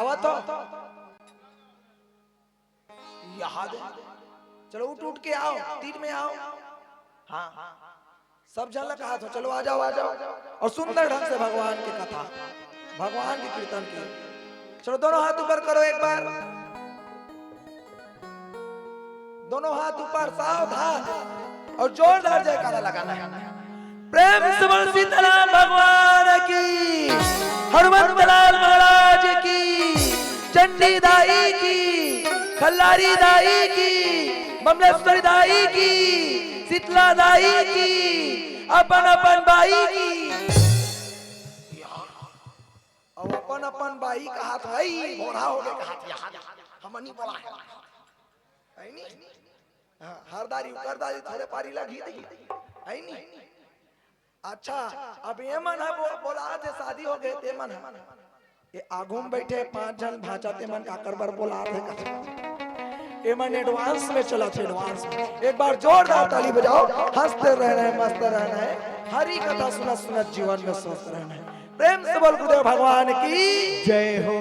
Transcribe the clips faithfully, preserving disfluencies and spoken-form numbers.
आवा तो। यहाँ दे। चलो, उठ उठ के आओ, तीर में आओ। हाँ, सब झन ला कहा तो, चलो, आ जाओ, आ जाओ। और सुंदर ढंग से भगवान की कथा, भगवान की कीर्तन की। चलो, दोनों हाथ ऊपर करो एक बार, दोनों हाथ ऊपर, सावधान, और जोरदार जयकारा लगाना है। प्रेम से बोल सीताराम भगवान की, हनुमंत लाल महाराज की, चंडी दाई की, खल्लारी दाई की, बमलेश्वरी दाई की, शीतला दाई की, अपन अपन बाई की। अब अपन अपन बाई कहात है, भोरा हो गए कहात है, हमन नहीं बोला है। है नी? हाँ, हर दारी उकर दारी थोड़े पारी लगी दी। है नी? अच्छा, अब ये मन है बो-, बोला थे शादी हो गए ते मन है। ये आगू में बैठे पांच जन भांचा ते मन काकर बर बोला थे का? ये मन एडवांस में चला थे, एडवांस में। एक बार जोरदार ताली बजाओ, हंसते रहना है, मस्त रहना है। हरी कथा सुनत सुनत जीवन में स्वस्थ रहना है। प्रेम से बोल गुरुदेव भगवान की जय हो।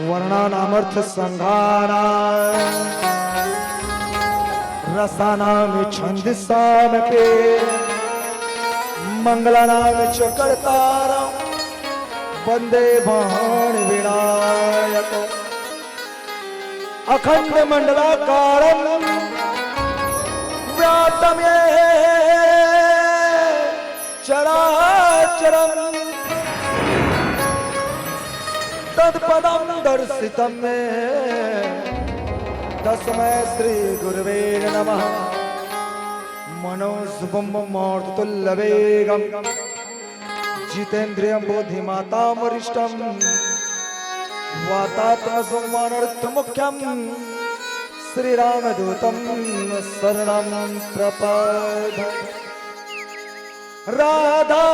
वर्णानामर्थ संघानाम रसानाम छंदसाम के मंगलानाम च कर्तारम वंदे बाण विनायक अखंड मंडलाकारम व्याप्तम ये चराचरम तत्पदम दर्शितम मे तस्मै श्री गुरुवे नमः। मनोजवं मारुततुल्यवेगं जितेन्द्रियं बुद्धिमतां वरिष्ठं वातात्मजं वानरद्वीपमुख्यं श्रीरामदूतं शरणं प्रपद्ये। राधा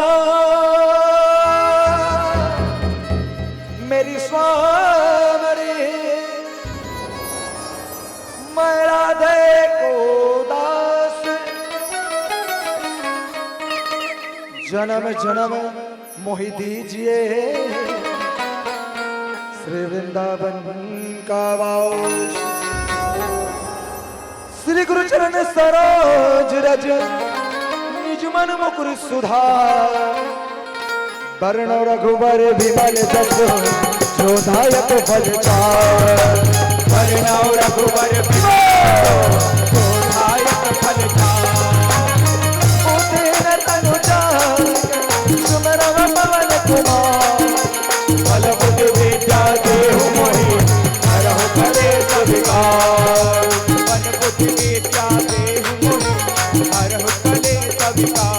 मेरी स्वामरी, मैं राधे को दास, जन्म जन्म मोहि दीजिए श्री वृंदावन का वास। श्री गुरु चरण सरोज रज निज मन मुकुर सुधार। बरनउँ रघुबर बिमल जसु जो दायक फल पाए। बरनउँ रघुबर बिमल जो दायक फल पाए। उठे न तनु जाय सुमिरउँ पवन कुमार। बल बुद्धि विद्या देहु मोहि हरहु कलेस विकार। बल बुद्धि विद्या देहु मोहि हरहु कलेस विकार।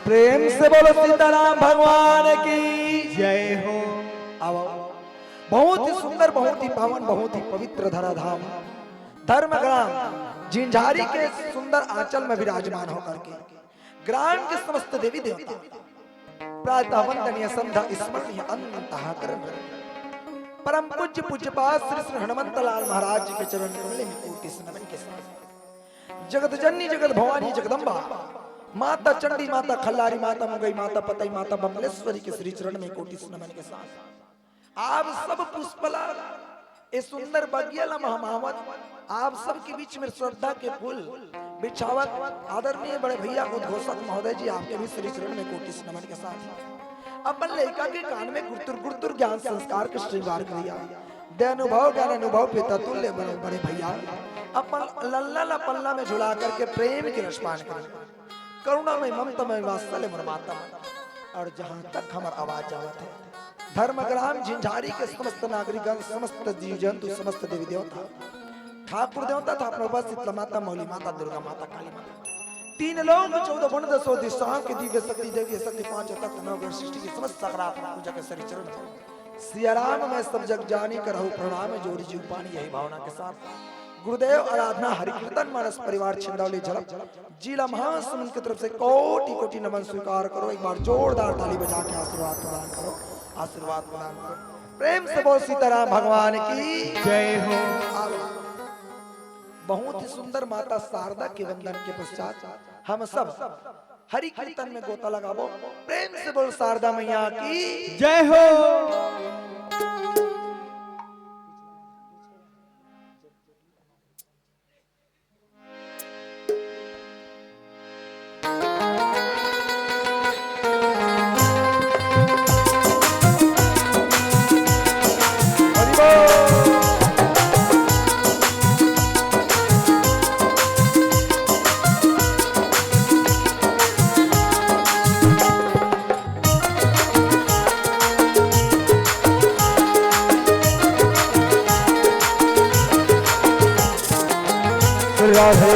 प्रेम से बोलो सीताराम भगवान की जय हो। आओ, बहुत ही सुंदर, बहुत ही पावन, बहुत ही पवित्र धराधाम धर्म ग्राम झिंझारी के सुंदर आंचल में विराजमान होकर के ग्राम के समस्त देवी देवता प्रातः वंदनीय संध्या स्मरणीय अंतः करण परम पूज्य पूज्यपाद श्री श्री हनुमंत लाल महाराज जी के चरण कमल में कोटि से नमन के साथ जगत जननी जगत भवानी जगदम्बा माता चंडी माता खल्लारी माता मुंगई माता पतई माता बमलेश्वरी के श्री चरण में कोटि से नमन के साथ आप सब पुष्पला ए सुंदर बगिया ला महमावत आप सबके बीच में श्रद्धा के फूल बिछावत आदरणीय बड़े भैया उद्घोषक महोदय जी आपके भी श्री चरण में कोटि से नमन के साथ अपन लइका के कान में गुरतुर गुरतुर ज्ञान संस्कार के श्रृंगार करिया। दे अनुभव ज्ञान अनुभव पिता तुल्य बड़े बड़े भैया अपन लल्ला ला पल्ला में झुला करके प्रेम के रसपान करिया। करुणामय ममतामय वात्सल्य मोर माता मन। और जहाँ तक हमर आवाज जावत है धर्मग्राम झिंझारी के समस्त नागरिकगण समस्त जीव जंतु समस्त देवी देवता ठाकुर देवता स्थापना हुआ, शीतला माता, मौली माता, दुर्गा माता, काली माता, तीन लोक, चौदह भुवन, दसों दिशाओं की दिव्य शक्ति, दैवीय शक्ति, पांचों तत्व, नवग्रह सृष्टि की समस्त सकारात्मक ऊर्जा के श्री चरण में सिया राम मैं सब जग जानी, करहु प्रणाम जोड़ी जीव पानी। यही भावना के साथ गुरुदेव आराधना हरि कीर्तन मानस परिवार छिंदौली झड़प जिला महासमुंद की तरफ से कोटि कोटि नमन स्वीकार करो। एक बार जोरदार ताली बजा के आशीर्वाद प्रदान करो, आशीर्वाद प्रदान करो। प्रेम से बोल सीताराम भगवान की जय हो। बहुत ही सुंदर माता शारदा के वंदन के पश्चात हम सब हरि कीर्तन में गोता लगाबो। प्रेम से बोल शारदा मैया की जय हो। राधे।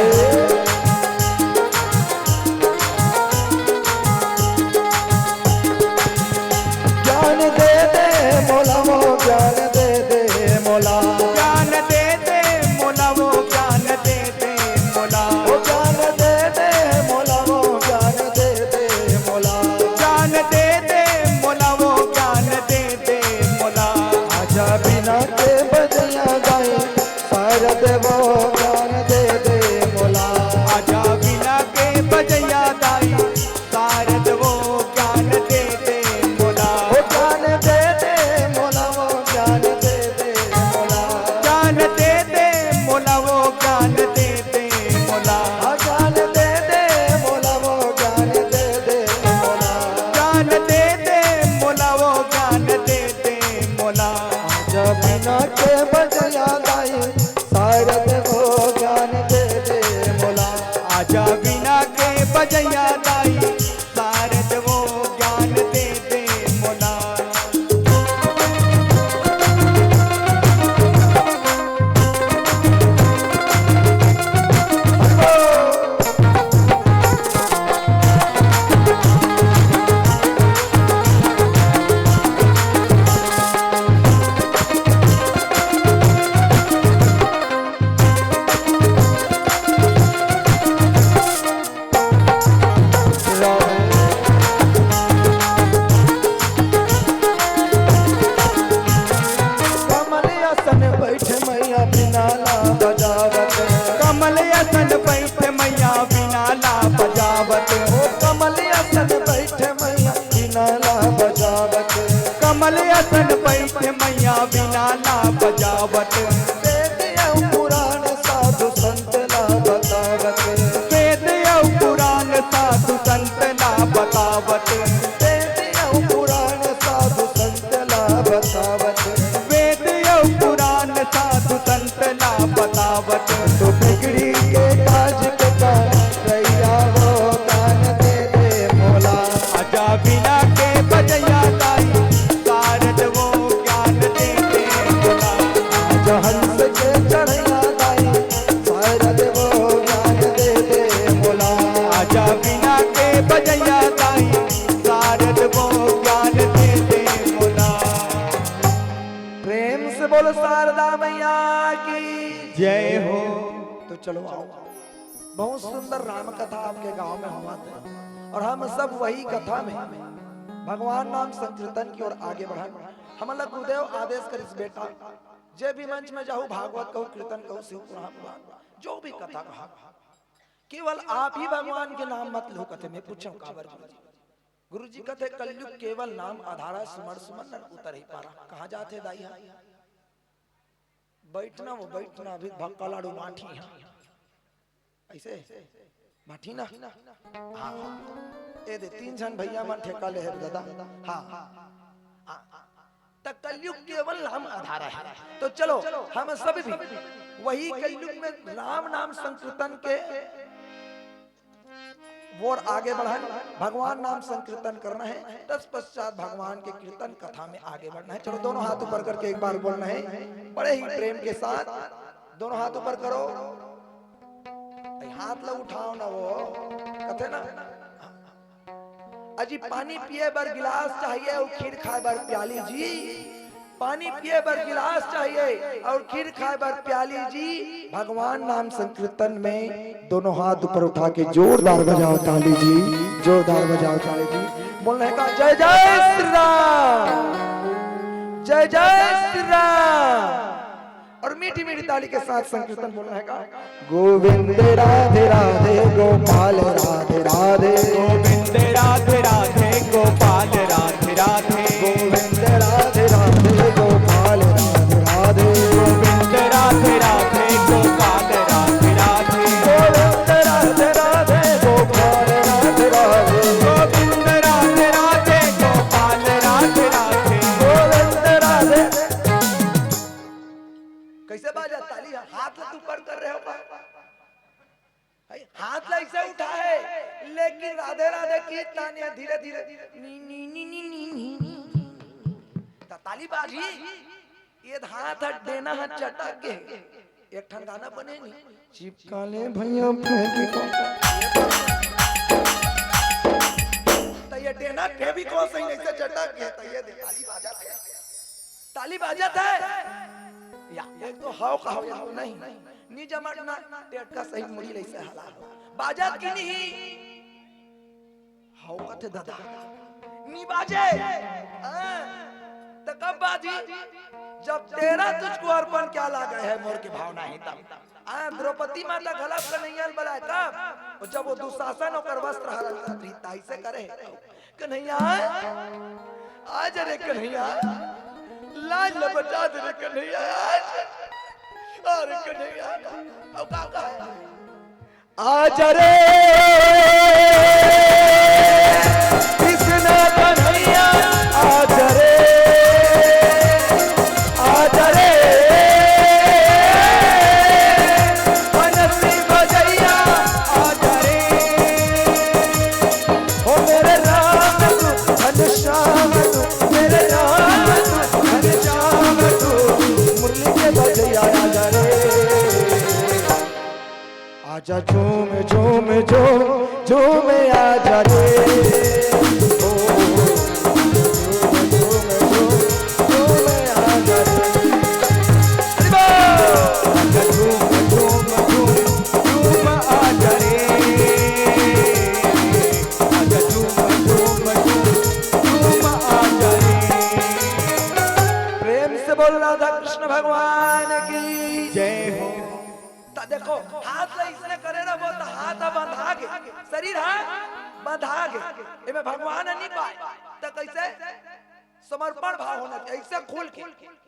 ज्ञान दे दे मोला, वो ज्ञान दे दे मोला। ज्ञान दे दे मोला, वो ज्ञान दे दे मोला। वो ज्ञान दे दे मोला, वो ज्ञान दे दे मोला। ज्ञान दे दे मोला, वो ज्ञान दे दे मोला। आजा बीना के बजैया दाई, शारद वो ज्ञान दे दे मोला। आजा बीना के बजैया दाई, शारद वो ज्ञान दे दे मोला। वो ज्ञान दे दे मोला, वो ज्ञान दे दे मोला। ज्ञान दे दे मोला, वो ज्ञान दे दे मोला। हाँ, ज्ञान दे दे मोला, वो ज्ञान दे दे मोला। ज्ञान दे दे मोला, वो ज्ञान दे दे मोला। आजा बीना के बजैया दाई, शारद वो ज्ञान दे दे मोला। आजा बीना के बजैया दाई, शारद वो ज्ञान दे दे मोला। कमल आसन बैठ मैया बीना ला बजावत। कमल आसन बैठ मैया बीना ला बजावत। ओ कमल आसन बैठ मैया बीना ला बजावत। कमल आसन बैठ मैया बीना ला बजावत। वेद अउ पुराण साधु संत ला बतावत। वेद अउ पुराण साधु संत ला बतावत। वेद अउ पुराण साधु संत ला बतावत। वेद अउ पुराण साधु संत ला बतावत। तो बिगड़ी के काज के कारण रैया वो ज्ञान दे दे मोला। आजा बीना के बजैया दाई, शारद वो ज्ञान दे दे मोला। आजा हंस के चढ़ैया दाई, शारद वो ज्ञान दे दे मोला। आजा बीना के बजैया दाई, शारद वो ज्ञान दे दे मोला। प्रेम से बोलो शारदा मैया की जय हो। तो चलो आओ, बहुत सुंदर राम कथा आपके गांव में होवत हे और हम सब वही कथा में भगवान नाम संकीर्तन की ओर आगे बढ़न। हमला गुरुदेव आदेश करिस, बेटा, जे भी मंच में जाहू, भागवत कहू, कीर्तन कहू, शिव पुराण, पुराण, जो भी कथा कहा, केवल आप ही भगवान के नाम मत लहू। कथे, मैं पूछंव काबर गुरुजी? गुरुजी कथे, कलयुग केवल नाम आधारा, सुमर सुमर नर उतरहि पारा। कहाँ जात हे दाई हा? बैठना वो, बैठना, अभी भक्का लाडू बांटी हा। ऐसे बांटी ना? हाँ, हाँ। ए दे, तीन झन भैया मन ठेका ले हे दादा। हाँ, हाँ। त कलयुग केवल नाम आधारा हे। तो चलो, हम सब भी वही कलयुग में राम नाम संकीर्तन के ओर आगे बढ़न, भगवान नाम संकीर्तन करना हे, तत्पश्चात भगवान के कीर्तन कथा में आगे बढ़ना हे। चलो, दोनों हाथ ऊपर करके एक बार बोलना हे बड़े ही प्रेम के साथ, दोनों हाथ ऊपर करो। ए, हाथ ला उठाओ ना, वो कथे ना, अजी पानी पिए बर गिलास चाहिए अउ खीर खाए बर प्याली जी। पानी पिए बर गिलास चाहिए अउ खीर खाए बर प्याली जी। भगवान नाम संकीर्तन में दोनों हाथ ऊपर उठा के जोरदार बजाओ ताली जी, जोरदार बजाओ ताली जी। बोलने का जय जय श्री राम, जय जय श्री राम। और मीठी मीठी ताली के साथ संकीर्तन बोलना है का? गोविंद राधे राधे गोपाल राधे राधे। गोविंद राधे राधे गोपाल राधे राधे। गोविंद राधे राधे गोपाल राधे राधे। गोविंद राधे राधे गोपाल राधे राधे। गोविंद राधे राधे गोपाल राधे राधे। गोविंद राधे राधे गोपाल राधे राधे। गोविंद राधे। कैसे बाजा ताली है? हाथ ला ऊपर कर रहे हो बा? भाई, हाथ ला ऐसे उठा है, लेकिन राधे राधे की तान है धीरे धीरे। नी, नी, नी, नी, नी, नी, नी। त ताली बाजी, ये हाथ ह डेना ह चटक गे। एक ठन गाना बने नी, चिपका ले भैया फेविकोल। त ये डेना फेविकोल सही नहीं से चटक गे, त ये दे ताली बाजा थे। ताली बाजत हे। या, एक तो हव का हव, या तो नहीं। नी जमत ना, टेटका सही मुड़ी लइसे हला। बाजत कि नहीं? हव कथे दादा। नी बाजे। हाँ। त कब बाजी? जब तेरा तुझको अर्पण क्या लागा है मोर के भाव नहीं तब। हाँ, द्रौपदी माता घला कन्हैया ल बलाए कब? और जब वो दुशासन ओकर वस्त्र हरण करत रही, ताई से करे। कन्हैया, आ जा रे कन्हैया, लाज ल बचा दे रे कन्हैया, आ जा। अरे कन्हैया, अब का, का? आ जा रे कृष्ण कन्हैया, आ जा रे, आ जा रे बंसी बजैया, आ जा रे। ओ मेरे राम तू घनश्याम तू, मेरे राम तू घनश्याम तू, मुरली के बजैया आ जा रे। आजा झूम झूम झूम झूम आजा रे। ओ, झूम झूम झूम झूम आजा रे। हरि बोल। आजा झूम झूम झूम झूम आजा रे। आजा झूम झूम झूम झूम आजा रे। प्रेम से बोल राधा कृष्ण भगवान की जय हो। त देखो, हाथ ला इसने करे रहो त हाथ ह बंधा गे, शरीर ह बंधा गे, एमे भगवान नहीं पाए। त कैसे? समर्पण भाव होना चाहिए, ऐसे खुल के।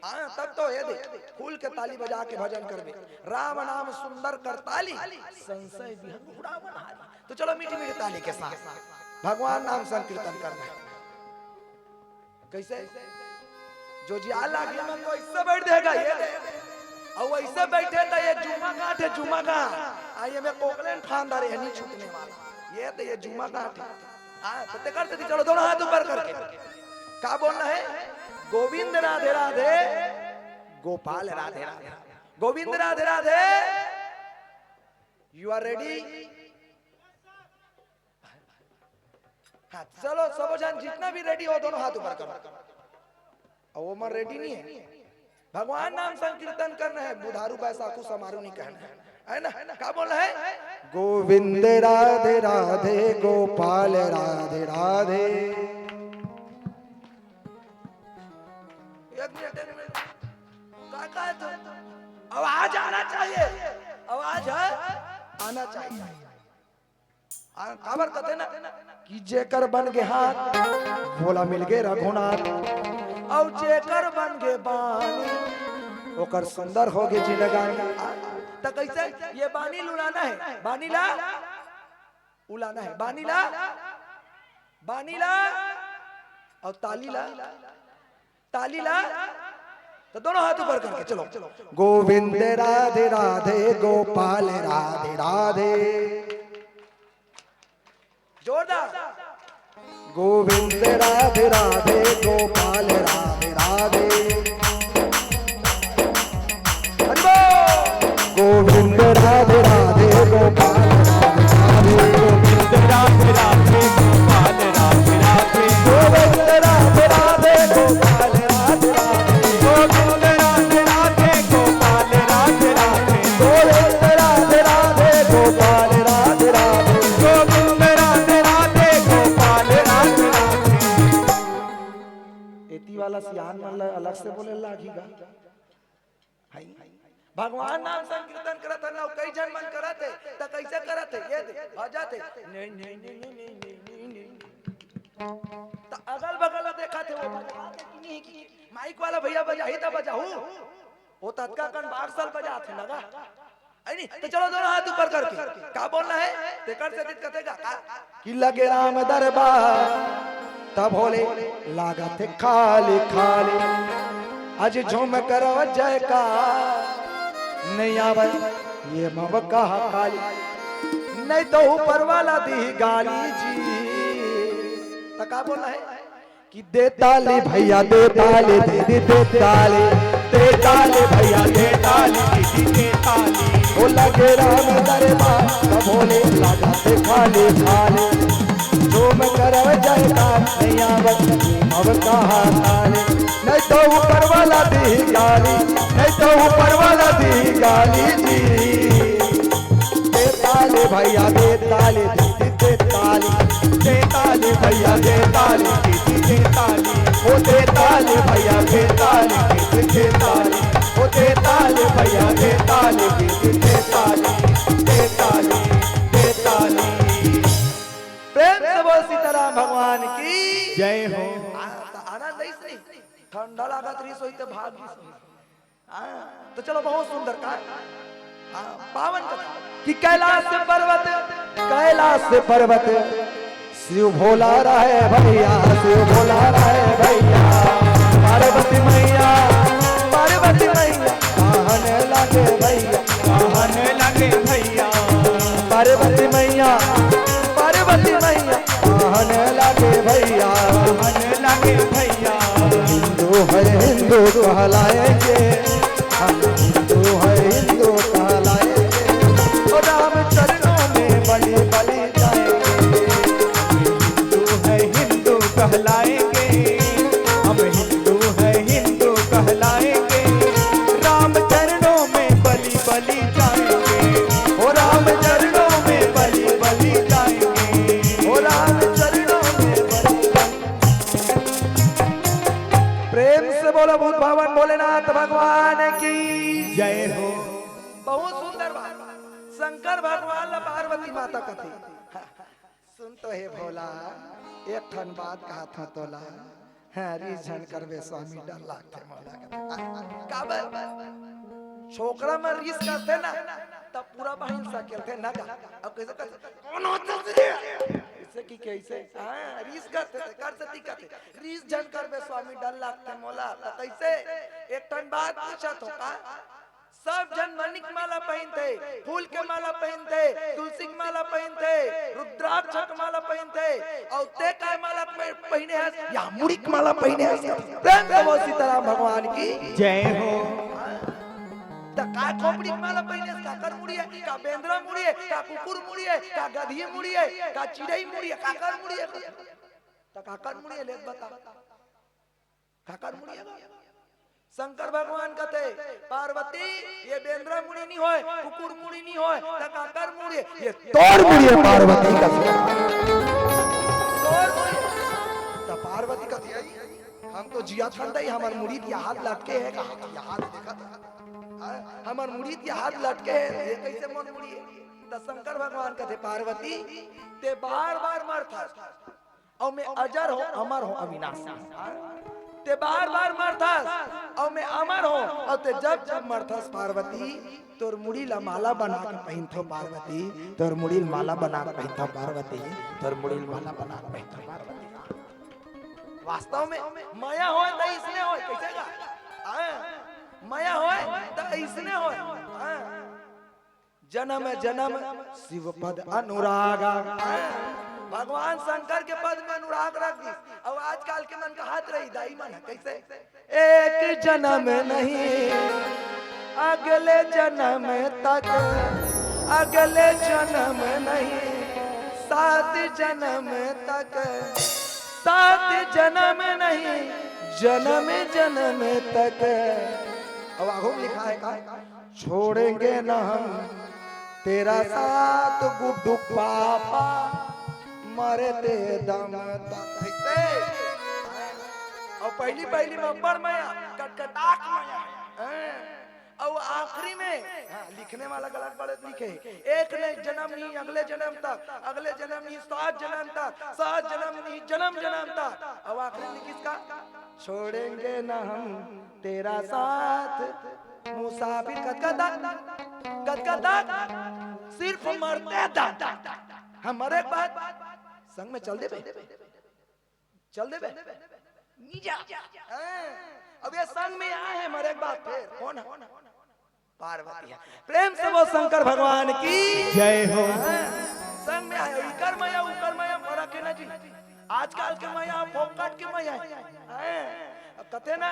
हाँ, तब तो ये दे, खुल के ताली बजा के भजन करबे। राम नाम सुंदर कर ताली, संशय विहन उड़ावन हारी। तो चलो मीठी मीठी ताली के साथ भगवान नाम संकीर्तन करना है। कैसे? जो जिया लागे मन तो ऐसे बैठ देगा ये दे। अउ ऐसे बैठे त ये जुमा गांठ है, जुमा गांठ। आ ये में कोकलेन फांदा रे, नहीं छूटने वाला। ये तो ये जुमा गांठ है। हाँ, तो ते कर सकती, चलो दोनों हाथ ऊपर करके। का बोलना है? Govind Radhe Radhe, Gopal Radhe Radhe, Govind Radhe Radhe. You are ready? हाँ, चलो सबो झन जितना भी ready हो, दोनों हाथ ऊपर करो। अब वो मन ready नहीं है। भगवान नाम संकीर्तन करना है, बुधारू बैसाखू समारू नहीं कहना है, है ना? का बोलना है? गोविंद राधे राधे, गोपाल राधे राधे। एक मिनट, एक मिनट। का, का है तो? आवाज आना चाहिए, आवाज है, आना चाहिए। आ, काबर कथे ना कि जेकर बन गे हाथ, वोला मिल गे रघुनाथ, अउ जेकर बन गे बानी, ओकर सुंदर हो गे जिंदगानी। आ, त कैसे ये बानी ल उलाना है, बानी ला उलाना है, बानी ला, बानी ला, अउ ताली ला। ताली ला, तो दोनों हाथ ऊपर करके चलो। गोविंद राधे राधे, गोपाल राधे राधे। जोरदार। गोविंद राधे राधे, गोपाल राधे राधे। हरि बोल। वाला सियान मन ला अलग से बोले लागही गा। हाय। भगवान नाम संकीर्तन करत हे ना, कई झन मन करत हे, त कइसे करत हे? ये दे, भजत हे। नहीं, नहीं, नहीं। त अगल बगल ला देखत हे, वो बजात हे कि नहीं कि? माइक वाला भैया बजाही त बजाहू। वो ततका कन बाक्स ल बजात हे ना गा। अरे नहीं, तो चलो दोनों हाथ ऊपर करके। का बोलना है? तेकर से दित कथे गा। का? कि लगे राम दरबार, तब होले लागत हे खाली खाली। आज झूम करव जयकार, नहीं आवे ये मव कहा काली। नहीं तो ऊपर वाला दी गाली जी। त का बोलना है? कि दे ताली भैया, दे ताली दीदी, दे ताली, दे ताली भैया, दे ताली दीदी, दे ताली। ओ लगे राम दरबार, त भोले लागत हे खाली खाली। झूम करव जयकार, नहीं आवे ये मव कहा काली। नहीं तो ऊपर वाला दी गाली, नहीं तो ऊपर वाला दी गाली जी। दे ताली भैया, दे ताली दीदी, दे ताली। दे ताली भैया, दे ताली दीदी, दे ताली। ओ दे ताली भैया, दे ताली दीदी, दे ताली। ओ दे ताली भैया, दे ताली दीदी, दे ताली। दे ताली, दे ताली। प्रेम से बोल सीताराम भगवान की। जय हो। आ, त आनंद आइस नहीं? ठंडा लागत रहिस होही त भाग गिस होही। हाँ, तो चलो, बहुत सुंदर का, हाँ, पावन कथा कि कैलाश पर्वत, कैलाश पर्वत, शिव भोला रहे भैया, शिव भोला रहे भैया। पार्वती मैया, पार्वती मैया, कहन लगे भैया, कहन लगे भैया। पार्वती मैया, पार्वती मैया, कहन लगे भैया, कहन लगे भैया। हिंदू है हिंदू कहलाएंगे, हम हिंदू है हिंदू कहलाएंगे। ओ राम चरणों में बलि बलि जाएंगे। हम हिंदू है हिंदू कहलाएंगे, हम हिंदू है हिंदू कहलाएंगे। राम चरणों में बलि बलि जाएंगे। ओ राम चरणों में बलि बलि जाएंगे। ओ राम चरणों में बलि बलि। प्रेम से बोलो भूत भावन भोलेनाथ भगवान की जय हो। बहुत सुंदर बात। शंकर भगवान ला पार्वती माता कथे। सुन तो हे भोला, एक ठन बात कहत हंव तोला। हाँ, रीस झन करबे स्वामी, डर लागथे मोला। काबर? छोकरा मन रीस करथे ना, तब पूरा बहिन सकेलथे ना गा। अब कइसे करथे? कौन होथे रे? कइसे कि कइसे? हाँ, रीस करथे, कर सकती करथे। रीस झन करबे स्वामी, डर लागथे मोला। त कइसे? एक ठन बात पूछत हंव का? सब झन मणि के माला पहिनथे, फूल के माला पहिनथे, तुलसी के माला पहिनथे, रुद्राक्ष के माला पहिनथे, अउ तें काय माला पह-, पहिने हस? या मुड़ी के माला पहिने हस। प्रेम से बोल सीताराम भगवान की जय हो। त का खोपड़ी के माला पहिने हस? काकर मुड़ी हे? का बेंदरा मुड़ी हे? का कुकुर मुड़ी हे? का गधी मुड़ी हे? का चिड़ई मुड़ी हे? काकर मुड़ी हे? त काकर मुड़ी हे? ले बता। काकर मुड़ी हे? शंकर भगवान कथे, "पार्वती, ये बेंदरा मुड़ी नी होय, कुकुर मुड़ी नी होय, त काकर मुड़ी हे? ये तोर मुड़ी हे पार्वती," कथे। "तोर मुड़ी हे।" त पार्वती कथे, "हम तो जियत हन दाई, हमर मुड़ी के हाथ लटके हे, का हाथ, ये हाथ देखत हे? हाँ, हमर मुड़ी के हाथ लटके हे, ये कइसे मोर मुड़ी हे?" त शंकर भगवान कथे, "पार्वती, तें बार-बार मरथस।" अउ मैं अजर हों, अमर हों, अविनाशी। तें बार-बार मरथस, अउ मैं अमर हों, अउ तें जब-जब मरथस पार्वती, तोर मुड़ी ला माला बना के पहिनथों पार्वती, तोर मुड़ी ला माला बना के पहिनथों पार्वती, तोर मुड़ी ला माला बना के पहिनथों पार्वती। वास्तव में मया होय त अइसने होय, कइसे गा? हाँ, मया होय त अइसने होय। हाँ। जनम जनम शिव पद अनुरागा। भगवान शंकर के पद में अनुराग रख दिस। अउ आजकल के मन कहत रही, दाई मन, कइसे? एक जन्म नहीं, अगले जन्म तक, अगले जन्म नहीं, सात जन्म तक, सात जन्म नहीं, जन्म जन्म तक। अउ आगू में लिखा हे का? छोड़ेंगे न हम तेरा साथ गुड्डू पापा, मरते दम तक। ऐसे अउ पहिली पहिली में अब्बड़ मया, कटकटाक मया हे। हाँ। अउ आखिरी में, हाँ, लिखने वाला गलत बलत लिखे, एक ने जन्म नहीं, अगले जन्म तक, अगले जन्म नहीं, सात जन्म तक, सात जन्म नहीं, जन्म जन्म तक। अउ आखिरी में लिखिस का, छोड़ेंगे न हम तेरा साथ मुसाफिर। कतका तक, कतका तक, सिर्फ मरते तक। हाँ, मरे के बाद संग में चल देबे, चल देबे, नहीं जा। हाँ, अब ये संग में आए हे मरे के बाद, फेर कौन हे? पार्वती हे। प्रेम से बोल शंकर भगवान की जय हो। हाँ, संग में आए, इकर मया, उकर मया, फरक हे ना जी। आजकल के मया फोकट के मया हे। हाँ, अब कथे ना,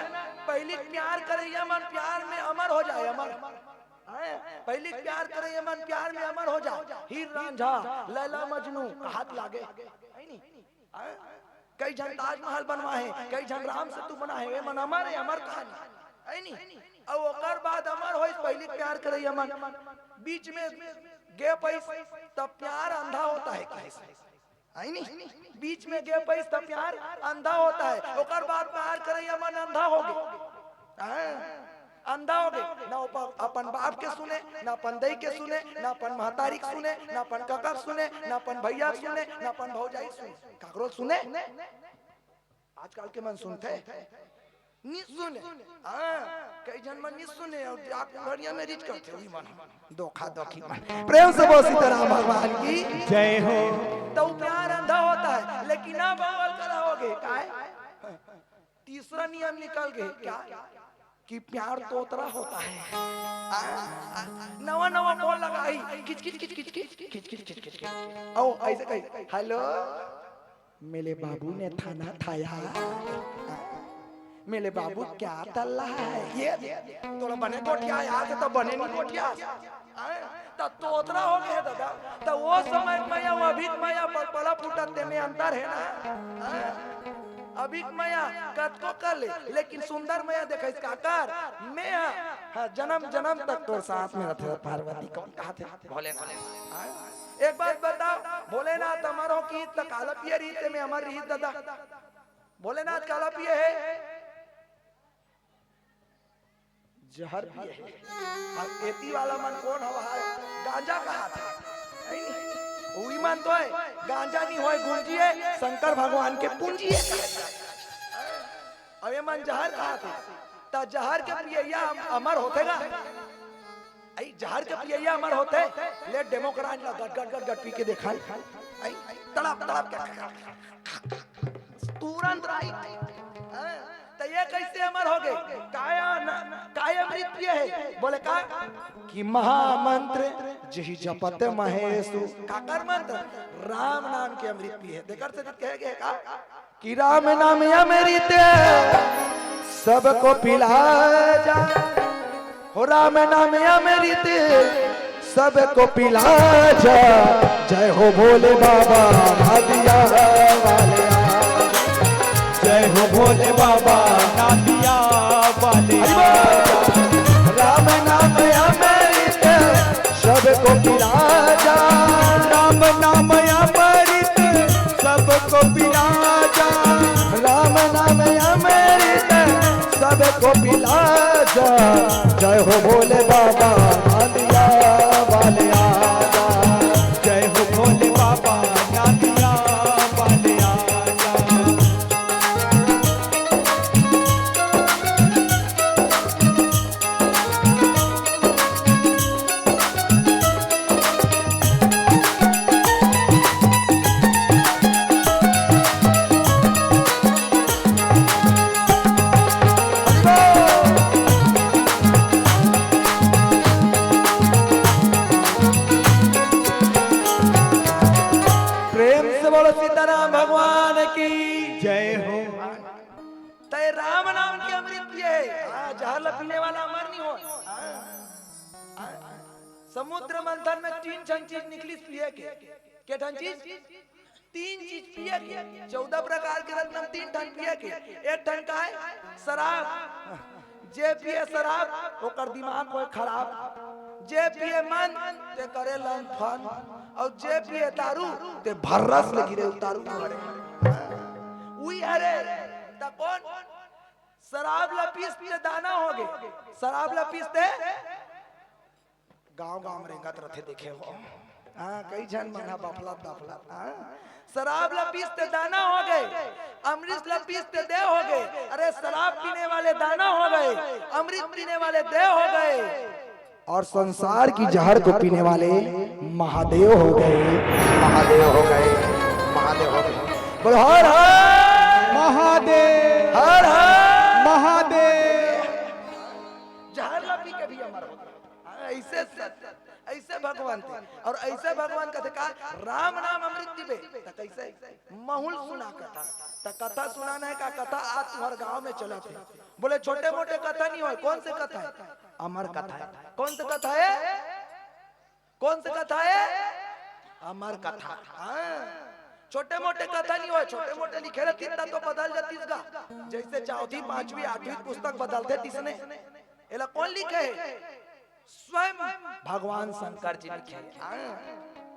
पहिली प्यार करइया मन प्यार में अमर हो जाए, अमर। हाँ, पहिली प्यार करइया मन प्यार में अमर हो जाए। हीर रांझा, लैला मजनू, हाथ लागे, हे नी? हाँ? कई झन ताजमहल बनवाए हे, कई झन राम सेतु बनाए हे, ए मन अमर हे, अमर कहानी, हे नी? अउ ओकर बाद अमर होइस पहिली प्यार करइया मन, बीच में गे पइस, तब प्यार अंधा होता है कहिस, हे नी? बीच में गे पइस, तब प्यार अंधा होता है, ओकर बाद प्यार करइया मन अंधा हो गे। हाँ, अंधा हो गे, ना ओप-, अपन बाप के सुने, ना अपन दई के सुने, ना अपन महतारी के सुने, ना अपन कका के सुने, ना अपन भैया के सुने, ना अपन भौजाई के सुने, काकरो सुने? आजकल के मन सुनथे? नी सुने। हाँ, कई झन मन नी सुने अउ जाके घरिया में रिच करथे, उही मन धोखा धोखी मन। प्रेम से बोल सीताराम भगवान की जय हो। तो प्यार अंधा होता है, लेकिन अब अव्वल कला हो गे, काय? तीसरा नियम निकल गे, क्या? कि प्यार तोतरा होता है। आ, आ, नवा नवा फोन लगाही, खिच खिच खिच खिच खिच खिच खिच खिच खिच खिच। अउ अइसे कही, "हेलो, मेरे बाबू ने थाना थाया, मेरे बाबू क्या तल्ला है?" ये तोला बने गोठिया, आज तो बने नहीं गोठिया। हाँ, त तोतरा हो गे हे दादा। त ओ समय के मया, अभी के मया, पलपला फूटत, तेमे अंतर हे ना। हाँ, अभी के मया कतको कर ले, लेकिन सुंदर मया देखाइस काकर, मैं हा, हाँ, जन्म जन्म तक तोर साथ में रथे पार्वती। कौन कहाथे? भोलेनाथ। हाँ? एक बात बताओ, भोलेनाथ अमर हो कि त काला पिए रहिस, तेमे अमर रहिस दादा? भोलेनाथ काला पिए हे? जहर पिए हे। अउ एती वाला मन कोन हवय? गांजा कहाथे। नहीं, नहीं। उही मन तो हे, गांजा नहीं होय, गुंजी हे, शंकर भगवान के पूंजी हे। अउ ये मन जहर कहाथे। त जहर के पियइया अम-, अमर होथे गा? अई, जहर के पियइया अमर होथे? ले डेमोक्राट ला गट, गट, गट, गट पी के देखा। अई, तड़प, तड़प के। तुरंत राई। हाँ, त ये कइसे अमर हो गे? काय न-, काय अमृत पिए हे? बोले का? कि महामंत्र जेहि जपत महेसु। काकर मंत्र? राम नाम के अमृत पिए हे। तेकर से कहे गे का? कि राम नाम अमृत सबको पिला जा, हो राम नाम अमृत सबको पिला जा। जय हो भोले बाबा नादिया वाले आ। जय हो भोले बाबा नादिया वाले आ। राम नाम अमृत सबको पिला जा। राम नाम अमृत सबको पिला जा। राम नाम अमृत सबको पिला जा। जय हो भोले बाबा नादिया वाले आ जा। जय हो भोले बाबा नादिया वाले आ जा। प्रेम से बोलो सीताराम भगवान की जय हो। तय राम नाम के अमृत पिए हे। हाँ, जहर ला पीने वाला अमर नहीं हो। हाँ। हाँ। समुद्र मंथन में तीन ठन चीज निकलिस पिए के। के ठन चीज? तीन चीज पिए के। चौदह प्रकार के रत्न तीन ठन पिए के। एक ठन का हे? शराब। जे पिए शराब, ओकर दिमाग होय खराब। जे पिए मंद, ते करे लंद फंद। अउ जे पिए दारू, ते भर्रस ले गिरे दारू के भरे। उही हरे, त कोन? शराब ला पीस ते दाना होगे। शराब ला पीस ते गांव गांव में रेंगत रथे, देखे हो। हाँ, कई झन मन ह बफलत बफलत, हाँ। शराब ला पीस ते दाना होगे, अमृत ला पीस ते देव होगे। अरे, शराब पीने वाले दाना हो गए, अमृत पीने वाले देव हो गए। और संसार की जहर को पीने वाले महादेव हो गए, महादेव हो गए, महादेव हो गए। बोलो, हर हर महादेव। हर हर महादेव। जहर ला पी के भी अमर हो गए। हाँ, ऐसे सत, ऐसे भगवान थे। और ऐसे भगवान कथे का, राम नाम अमृत पीबे, त कैसे? महुल सुना कथा। त कथा सुनाना है का? कथा आज तुम्हारे गांव में चलत हे। बोले, छोटे मोटे कथा नहीं होय। कौन से कथा है? अमर कथा है। कौन से कथा है? कौन से कथा है? अमर कथा। हाँ। छोटे मोटे कथा नहीं होय, छोटे मोटे लिखे रहतिस त तो बदल जातिस गा। जैसे चौथी, पांचवी, आठवीं पुस्तक बदलथे तिसने। एला कौन लिखे हे? स्वयं भगवान शंकर जी लिखे हे। हाँ।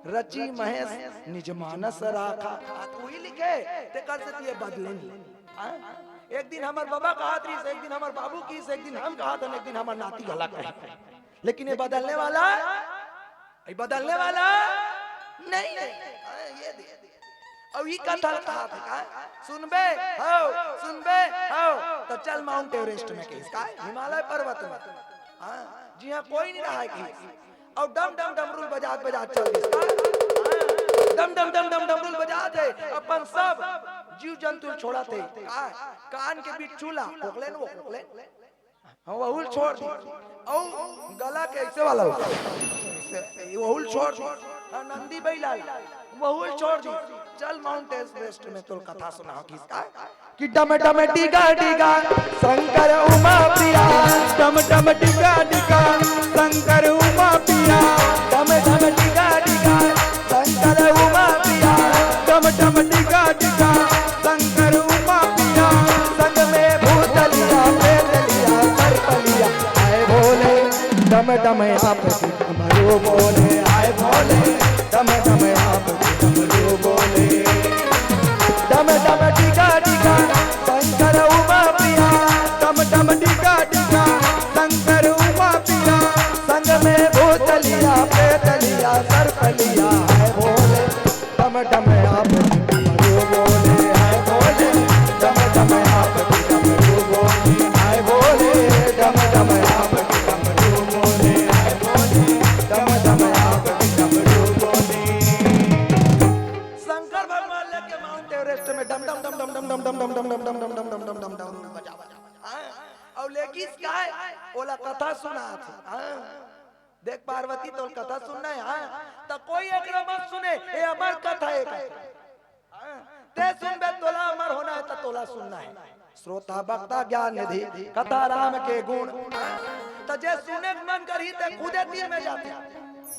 रचि महेश निज मानस राखा। हाँ, त उही लिखे हे, तेकर सेती ये बदले नहीं। हाँ। एक दिन हमर बाबा कहत रहिस, एक दिन हमर बाबू कहिस, एक दिन हम कहत हन, एक दिन हमर नाती घला कही। लेकिन ये बदलने वाला, ये बदलने वाला नहीं है। हाँ, ये दे। अउ ई कथा ल कहाथे का? सुनबे? हव, सुनबे? हव। त चल माउंट एवरेस्ट में कहिस का? हिमालय पर्वत में। हाँ, जिहां कोई नहीं रहय कहिस। अउ डम डम डमरूल बजात बजात चल दिस का? हाँ, डम डम डम डम डमरूल बजात हे, अपन सब जीव जंतु ल छोड़त हे। का? कान के बिच्छू ला, खोखले न वो खोखले। हाँ, वहू ल छोड़ दिस। अउ गला के ऐसे वाला हो। ऐसे, वहू ल छोड़ दिस। हाँ, नंदी बैला ल, वहू ल छोड़ दिस। चल माउंट एवरेस्ट में तोल कथा सुनाहूं किसका। कि डम डम डिगा डिगा शंकर उमा पिया। डम डम डिगा डिगा शंकर उमा पिया। डम डम डिगा डिगा शंकर उमा पिया। डम डम डिगा डिगा शंकर उमा पिया। संग में भूतलिया, प्रेतलिया, सर्पलिया, आए भोले। डम डम आपकी डमरू बोले, आए भोले। डम डम आपकी डमरू बोले। डम डम डिगा डिगा शंकर उमा पिया। डम डम डिगा डिगा शंकर उमा पिया। संग में भूतलिया, प्रेतलिया, सर्पलिया, आए भोले। डम डम आपकी डमरू बोले, आए भोले। डम डम आपकी डमरू बोले, आए भोले। डम डम आपकी डमरू बोले, आए भोले। डम डम आपकी डमरू बोले। शंकर भगवान लेके माउंट एवरेस्ट में डम डम डम डम डम डम डम डम डम डम डम डम डम डम डम डम डम बजा बजा। हाँ, अउ लेकिस काय? ओला कथा सुनात हे। हाँ। देख पार्वती, तोल कथा सुनना हे, हाँ? त कोई एकरा मत सुने, ये अमर कथा हे। हाँ? ते सुनबे, तोला अमर होना हे, त तोला सुनना हे। श्रोता वक्ता ज्ञान निधि, कथा राम के गुण। हाँ? त जे सुने के मन करही, ते खुदे तीर में जाथे।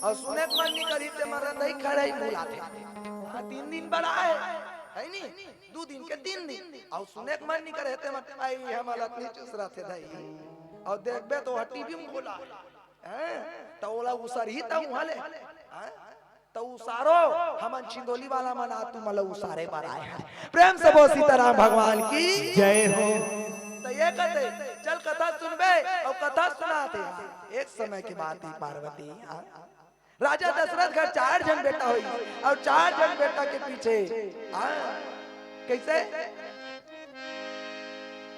अउ सुने के मन नहीं करही, ते मन रहते ही खड़े ही बुलाथे। हाँ, तीन दिन बड़ा हे, हे नी? दू दिन के तीन दिन। अउ सुने के मन नहीं करे, ते मन, आई, हमला त नहीं चूस रहा थे दाई। अउ देखबे, त ओह टीवी में बोला। हैं? त ओला उसरही त उहाँ ले। हैं? त उसारो, हमन छिंदोली वाला मन आ, तुमन ला उसारे बर आए हन। प्रेम से बोल सीताराम भगवान की जय हो। त ये कहते, चल कथा सुनबे, अउ कथा सुनाथे। एक समय के बात हे पार्वती, हाँ? राजा दशरथ घर चार झन बेटा होइस, अउ चार झन बेटा के पीछे, हाँ, कैसे?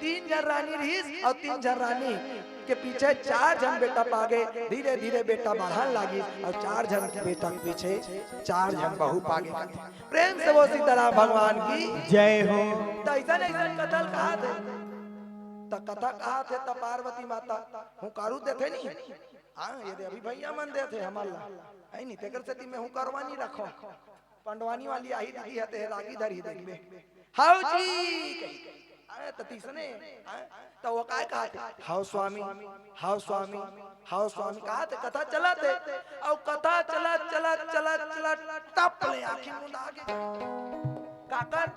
तीन झन रानी रहिस, अउ तीन झन रानी के पीछे चार झन बेटा पागे। धीरे धीरे बेटा बढ़न लागिस, अउ चार झन के बेटा के पीछे चार झन बहू पागे। प्रेम से बोल सीताराम भगवान की जय हो। त अइसन अइसन कथा ल कहाथे, त कथा कहाथे, त पार्वती माता हुंकारू देथे नहीं। हाँ, ये दे अभी भैया मन देथे हमन ला। हे नहीं, तेकर सेती मैं हुंकारवानी रखों। पंडवानी वाली आही दीदी हे, ते रागी धरही देखबे। हव जी, कही। हाँ, त तिसने, हाँ, त वो काय कहाथे? हव स्वामी, हव स्वामी, हव स्वामी, कहाथे, कथा चलत हे। अउ कथा चलत, चलत, चलत, चलत, टप ले आँखी मुंदा गे। काकर?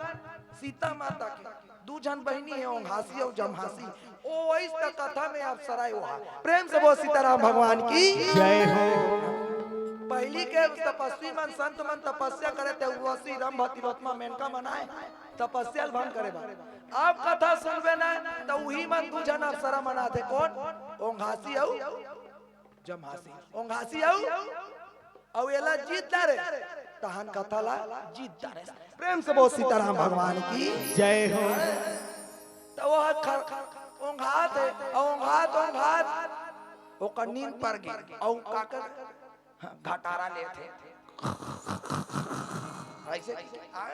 सीता माता के। दू झन बहिनी हे, ओंघासी अउ जम्हासी। ओ वइस त कथा में अप्सरा हे ओहा। प्रेम से बोल सीताराम भगवान की जय हो। पहिली के तपस्वी मन, संत मन तपस्या करे थे, उर्वशी, रंभ, तिलोत्तमा, मेनका मन आए तपस्या ल भंग करे बर। अब कथा सुनबे ना, त उही मन दू झन अप्सरा मन आथे। कोन? ओंघासी अउ जम्हासी। ओंघासी अउ, अउ एला जीत डारे, तहन कथा ला जीत डारे। प्रेम से बोल सीताराम भगवान की। जय हो। त वो ह खर-, ओंघात हे, अउ ओंघात, ओंघात ओकर नींद पर गे, अउ का कर, हाँ, घटारा लेथे। ऐसे, हाँ,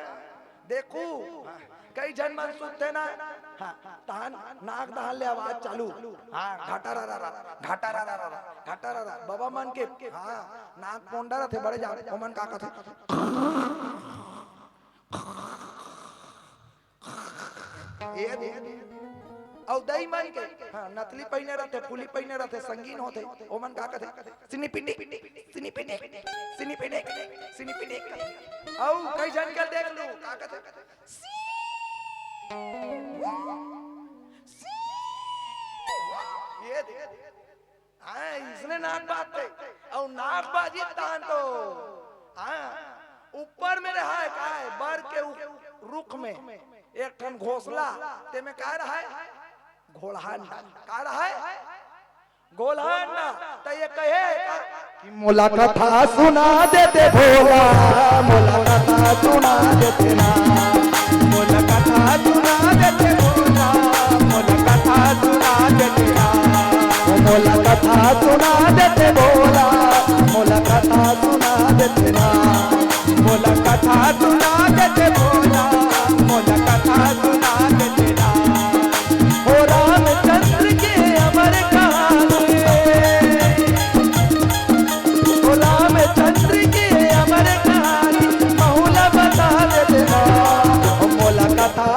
देखू, हाँ, कई झन मन सुनथे ना, हाँ, तहन नाक डहर ले आवाज चालू, हाँ, घटारा रा रा, घटारा रा रा, घटारा रा। बाबा मन के, हाँ, नाक पोंडा रथे बड़े जान, ओमन का कथे? ए दे। अउ दई मन के, हाँ, नथली पहिने रथे, फुली पहिने रथे, संगीन होथे, ओमन का कथे? सिनी पिटी, सिनी पिटी, सिनी पिटी, सिनी पिटी। अउ कई झन के देख लू, का कथे? सी, सी, ये दे। हाँ, इसने नाक बाजथे, अउ नाक बाजी तान तो, हाँ, ऊपर में रहा है, का है? बर के उ-, रुख में एक ठन घोंसला, तेमे का रहा है? घोलहांडा। का रहा है? घोलहांडा। त ये कहे है का कि मोला कथा सुना देते भोला, मोला कथा सुना देते ना, मोला कथा सुना देते भोला, मोला कथा सुना देते ना, ओ मोला कथा सुना देते भोला, मोला कथा सुना देते ना, मोला कथा सुना देते भोला, मोला कथा सुना देते ना। हो रामचंद्र के अमर कहानी, हो रामचंद्र के अमर कहानी, महू ला बता देते ना। मोला कथा,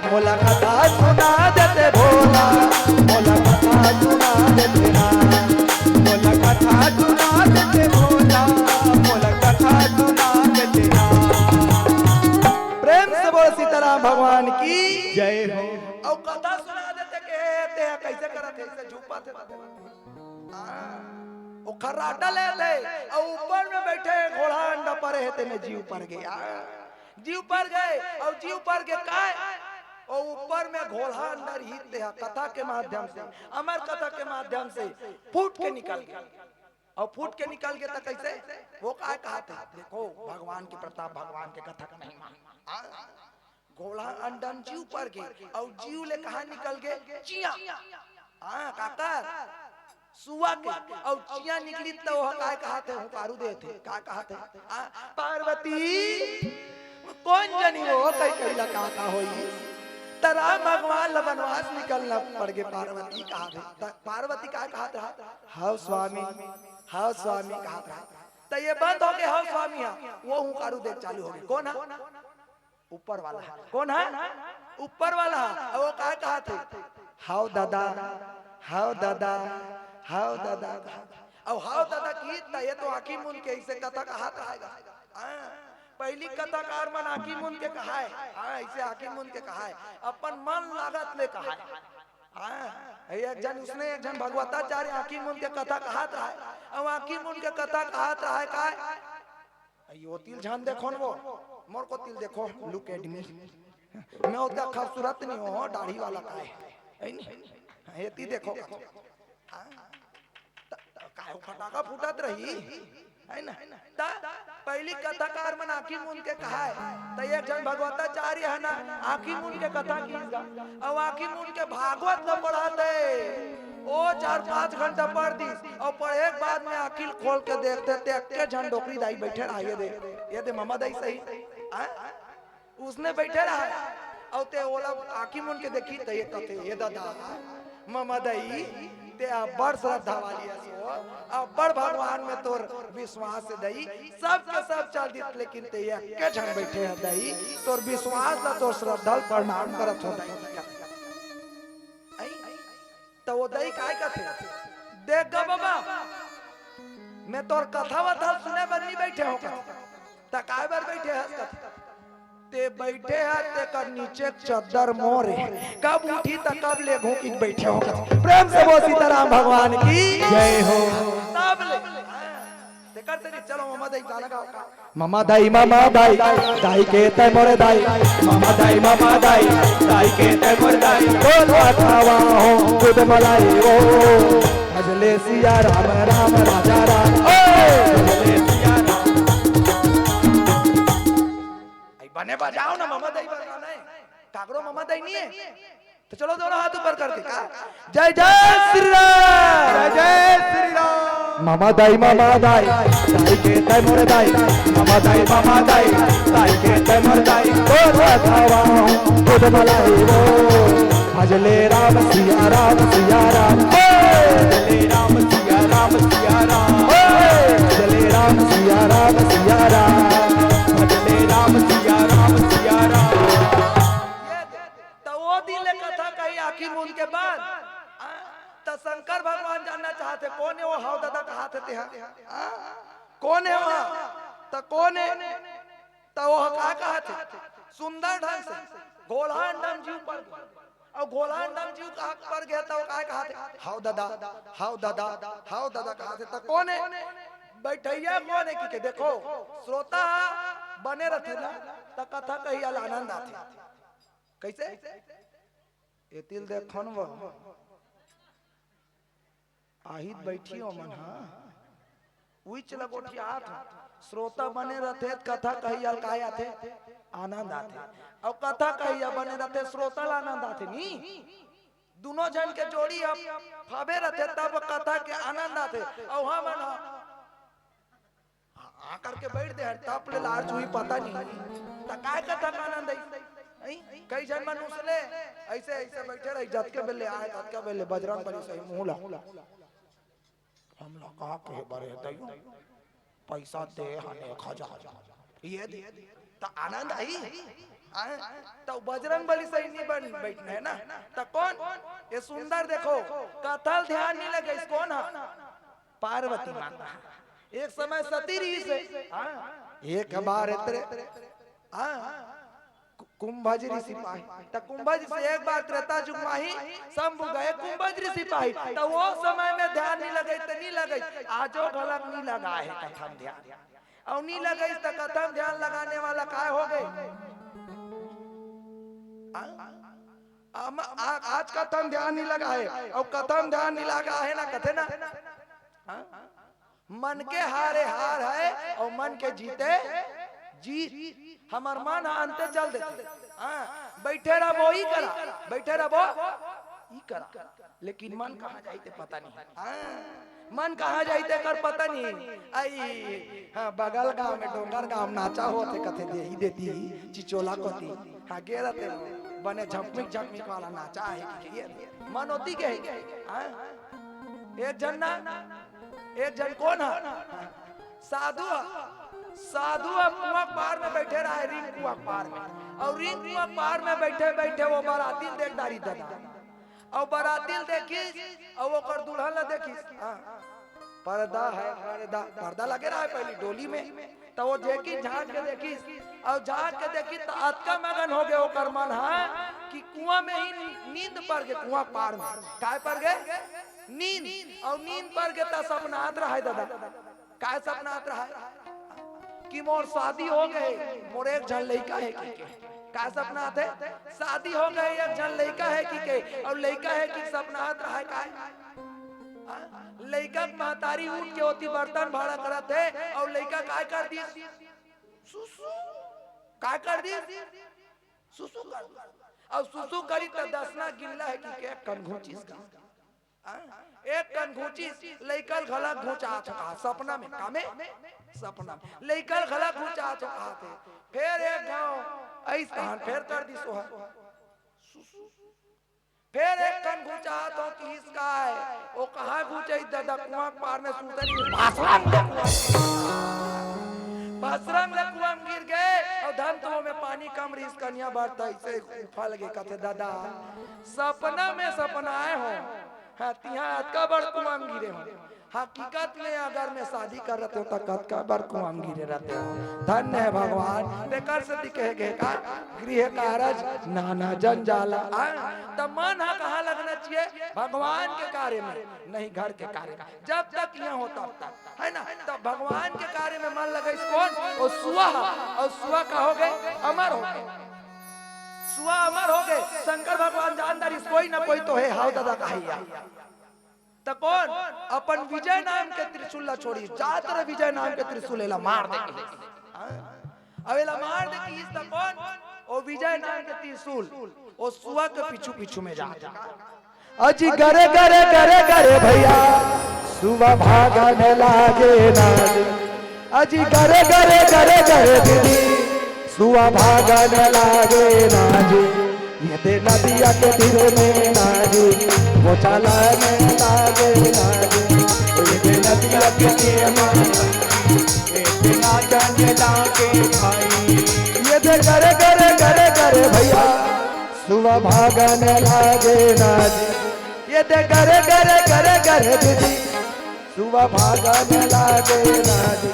मोला कथा सुना देते भोला, मोला कथा सुना देते ना, मोला कथा सुना देते भोला, मोला कथा सुना देते ना। प्रेम से बोल सीताराम भगवान की। जय हो। अउ कथा सुना देते के हे, ते ह कइसे करत हे, अइसे झूपत हे। हाँ, ओ खर्राटा लेथे, अउ ऊपर में बइठे घोलहांडा परे हे, तेमे जीव पर गे। हाँ, जीव पर गे, अउ जीव पर गे काय? ओ ऊपर में घोलहांडा रहिथे, कथा के माध्यम से, अमर कथा के माध्यम से फूट के निकल गे। अउ फूट के निकल गे त कइसे? वो काय कहत हे? देखो, भगवान के प्रताप, भगवान के कथा के महिमा। हाँ? घोलहांडा म जीव पर गे, अउ जीव ले कहाँ निकल गे? चियाँ। हाँ, काकर? सुआ के। अउ चियाँ निकलिस त ओह काय कहत हे? हुंकारू देथे। का कहत हे? हाँ, पार्वती, कोन जनी वो कई कई ला का का होइस? त राम भगवान ला बनवास निकलना पड़ गे, पार्वती कहत हे। त पार्वती काय कहत रहा? हव स्वामी, हव स्वामी कहत रहा। त ये बंद हो गे, हव स्वामी हा, वो हुंकारू दे चालू हो गे। कोन हा? ऊपर वाला हा। कोन हा? ऊपर वाला हा। अउ वो का कहत हे? हव ददा, हव ददा, हव ददा। अउ हव ददा किहिस त ये तो आँखी मूंद के अइसे कथा कहत रहे गा। हाँ, पहिली कथाकार मन आँखी मूंद के कहाय। हाँ, अइसे आँखी मूंद के कहाय। अपन मन लागत ले कहाय। हाँ, एक झन उसने, एक झन भगवताचार्य आँखी मूंद के कथा कहत रहे। अउ आँखी मूंद के कथा कहत रहे काय? अई, ओ ती ल झन देखो न वो, मोर कोती ल देखो, look at me। मैं ओतका खूबसूरत नइ हों, दाढ़ी वाला काय, हे नी? हाँ, एती देखो। हाँ, त, त काय ओ फटाका फूटत रही, हे ना? त पहिली कथाकार मन आँखी मूंद के कहाय, त एक झन भगवताचार्य हे ना, आँखी मूंद के कथा किहिस गा, अउ आँखी मूंद के भागवत ल पढ़त हे। ओ चार पाँच घंटा पढ़ दिस, अउ पढ़े के बाद में आँखी ल खोल के देखथे, ते एक्के झन डोकरी दाई बइठे रहा, ये दे, ये दे ममा दाई सही। हाँ? उसने बइठे रहा, अउ ते ओला आँखी मूंद के देखिस, त ये कथे, "ए ददा, ममा दाई, ते अब्बड़ श्रद्धा वाली हस वो, अब्बड़ भगवान में तोर विश्वास हे दाई, सब के सब चल दिस, लेकिन ते एक्के झन बइठे हस दाई, तोर विश्वास ला, तोर श्रद्धा ल प्रणाम करत हों दाई।" अई? त वो दाई काय कथे, "देख गा बबा, मैं तोर कथा-वथा सुने बर नइ बइठे हों," कथे। "त काय बर बइठे हस?" कथे, "ते बइठे हस, तेकर नीचे के चद्दर मोर हे, कब उठही त कब लेगहूँ कहिके बइठे हों," कथे। प्रेम से बोल सीताराम भगवान की जय हो। तब ले करते नहीं, चलो ममा दाई गाना गाओ का। ममा दाई, ममा दाई, दाई के तै मोर दाई। ममा दाई, ममा दाई, दाई के तै मोर दाई। तोला खवाओ दूध मलाई ओ। भजले सिया राम, राम राजा राम। ओ, भजले सिया राम। आई बने बजाओ ना, ममा दाई बजाना है। काकरो ममा दाई नहीं है। तो चलो दोनों हाथ ऊपर करके का, जय जय श्री राम। जय जय श्री राम। ममा दाई, ममा दाई, दाई के तै मोर दाई। ममा दाई, ममा दाई, दाई के तै मोर दाई। ओ राधावा दूध मलाई ओ। भजले राम सिया राम, सिया राम। ओ। भजले राम सिया राम, सिया राम। ओ। भजले राम सिया राम, सिया राम। भजले राम सिया राम, सिया राम। त ओ दिन ले कथा कही आँखी मूंद के बाद, आ, त शंकर भगवान जानना चाहथे, कोन हे ओ हव ददा कहाथे तेहा? आ, कोन हे ओ? त कोन हे? त ओ का कहाथे? सुंदर ढंग से घोलहा अंडा म जीव पर गे। अउ घोलहा अंडा म जीव का पर गे, त ओ का कहाथे? हव ददा, हव ददा, हव ददा कहाथे। त कोन हे? बइठइया कोन हे कि के देखो, श्रोता बने रथे ना, त कथा कही ल आनंद आथे। कइसे? एतिल देखन वो आहित बइठी ओमन ह, उइच ल गोठियात ह। श्रोता बने रथे त कथा कही ल काय आथे? आनंद आथे। अउ कथा कही ल बने रथे, श्रोता ल आनंद आथे नी। दुनों झन के जोड़ी ह फाबे रथे तब कथा के आनंद आथे। अउ हमन ह आ, आ करके बइठ दे हन, तब ले लार चुही पता नहीं। त काय कथा का आनंद आई? आई? कई झन मनुष्य ले अइसे, अइसे बइठे रही, जतके बेले आय, ततके बेले बजरंग बली सही मुँह ला। हमला का कहे बर हे दई? पइसा दे हन एक हजार। ये दे। त आनंद आई? आ, त बजरंग बली सही नहीं बन बइठना हे ना। त कोन? ये सुंदर देखो, कथा ल ध्यान नहीं लगे, कोन ह? पार्वती माता। एक समय सती रहिस हे। हाँ। एक बार एतरे, हाँ, कु-, कुंभज ऋषि पाही। त कुंभज से एक बार त्रेता जुग माही, शंभु गए कुंभज ऋषि पाही। त ओ समय में ध्यान नहीं लगे, त नहीं लगे। आजो घलक नहीं लगा हे कथा म ध्यान। अउ नहीं लगे त कथा म ध्यान लगाने वाला काय हो गे? हाँ? अम-, आ-, आज कथा म ध्यान नहीं लगा हे, अउ कथा म ध्यान नहीं लगा हे ना, कथे ना। हाँ? मन के हारे हार हे, अउ मन के जीते जीत। हमर मन ह अंते चल देथे। हाँ, बइठे रहिबो ई करा, बइठे रहिबो ई करा, लेकिन मन कहाँ जाही ते पता नहीं। हाँ, मन कहाँ जाही तेकर पता नहीं। आई, हाँ, बगल गांव में डोंगर गांव में नाचा होथे कथे देही देती चिचोला कोती। हाँ, गे रहिथे बने झकमिक झकमिक वाला नाचा हे कि के मन ओती गे हे। हाँ? एक झन ना, एक झन कोन ह? साधु ह। साधु ह कुआं के पार में बइठे रहे, रिंग कुआं के पार में। अउ रिंग कुआं के पार में बइठे बइठे ओ बराती ल देख डारिस ददा। अउ बराती ल देखिस, अउ ओकर दुल्हन ल देखिस। हाँ। परदा हे, परदा, परदा लगे रहे पहिली डोली में। त ओ जेकिस झांक के देखिस, अउ झांक के देखिस त अतका मगन हो गे ओकर मन ह कि कुआं में ही नींद पर गे, कुआं के पार में। काय पर गे? नींद। अउ नींद पर गे त सपना आत रहे ददा। काय सपना आत रहे? कि मोर शादी हो गे, मोर एक झन लइका हे कि के। काय सपना आथे? शादी हो गे, एक झन लइका हे कि के। अउ लइका हे कि सपना आत रहे काय? हाँ? लइका के महतारी उठ के ओती बर्तन भाड़ा करत हे, अउ लइका काय कर दिस? सुसु। काय कर दिस? सुसु कर दिस। अउ सुसु करिस त दसना गिल्ला हे कि के, कन घुचिस का? हाँ? एक कन घुचिस, लइका ल घला घुचात हो कहा, सपना में, का में? सपना में। लइका ल घला घुचात हो कहाथे। फेर एक घांव अइस तहन फेर कर दिस ओह। सुसु। फेर एक कन घुचात हो किहिस काय? ओ कहाँ घुचइस ददा, कुआं के पार में सुतइस, भसरंग ले कुआं म गिर गे। भसरंग ले कुआं म गिर गे, अउ धन तो में पानी कम रहिस, कनिहा बर त अइसे उफल गे, कथे ददा, सपना में सपनाए हो, हाँ, तिहा अतका बड़ कुआं म गिरे हो। हकीकत में अगर मैं शादी कर रहते हो, तो कतका बड़ कुआं म गिरे रहते हो। धन्य है भगवान, तेकर से दिखे गे का गृह कारज नाना जंजाला। हाँ, त मन हा कहाँ लगना चाहिए? भगवान के कार्य में, नहीं घर के कार्य में। जब तक यहाँ हो तब तक, है ना? तब भगवान के कार्य में मन लगाइस कोन? वो सुआ हा। अउ सुआ का हो गे? अमर हो गे। सुआ अमर हो गे। शंकर भगवान जान डारिस, कोई ना कोई तो है, हाव दादा कहिया। त कोन? अपन विजय नाम के त्रिशूल ला छोड़िस, जात रे विजय नाम के त्रिशूल एला मार दे कहिस। हाँ? अब एला मार दे कहिस त कोन? ओ विजय नाम के त्रिशूल, ओ सुआ के पीछू पीछू में जात हे। अजी गरे गरे गरे गरे भैया, सुआ भागन लागे ना जी। अजी गरे गरे गरे गरे दीदी, सुआ भागन लागे ना जी। ये दे नदिया के तीर में ना जी, वो चालन लागे ना जी। ये दे नदिया के तीर में ना जी, ये दे गरे गरे गरे गरे भैया, सुआ भागन लागे ना जी। ये दे गरे गरे गरे गरे दीदी, सुआ भागन लागे ना जी।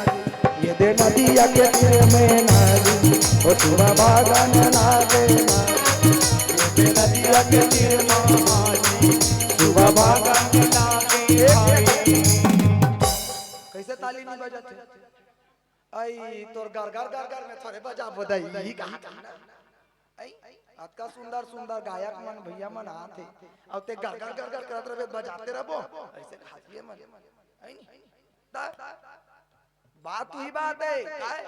ये दे नदिया के तीर में ना जी, ओ सुआ भागन लागे ना जी। ये दे नदिया के तीर में ना जी, सुआ भागन लागे ना जी। कैसे ताली नहीं बजाते? आई तोर गर गर गर गर में थोरे बजाबो दई, ई कहा था ना? आई, अतका सुंदर सुंदर गायक मन, भैया मन आथे, अउ ते गर गर गर गर करत रहे, बजाते रहबो, ऐसे खातिए मन। आई नहीं? ता, बात वही बात है, काय?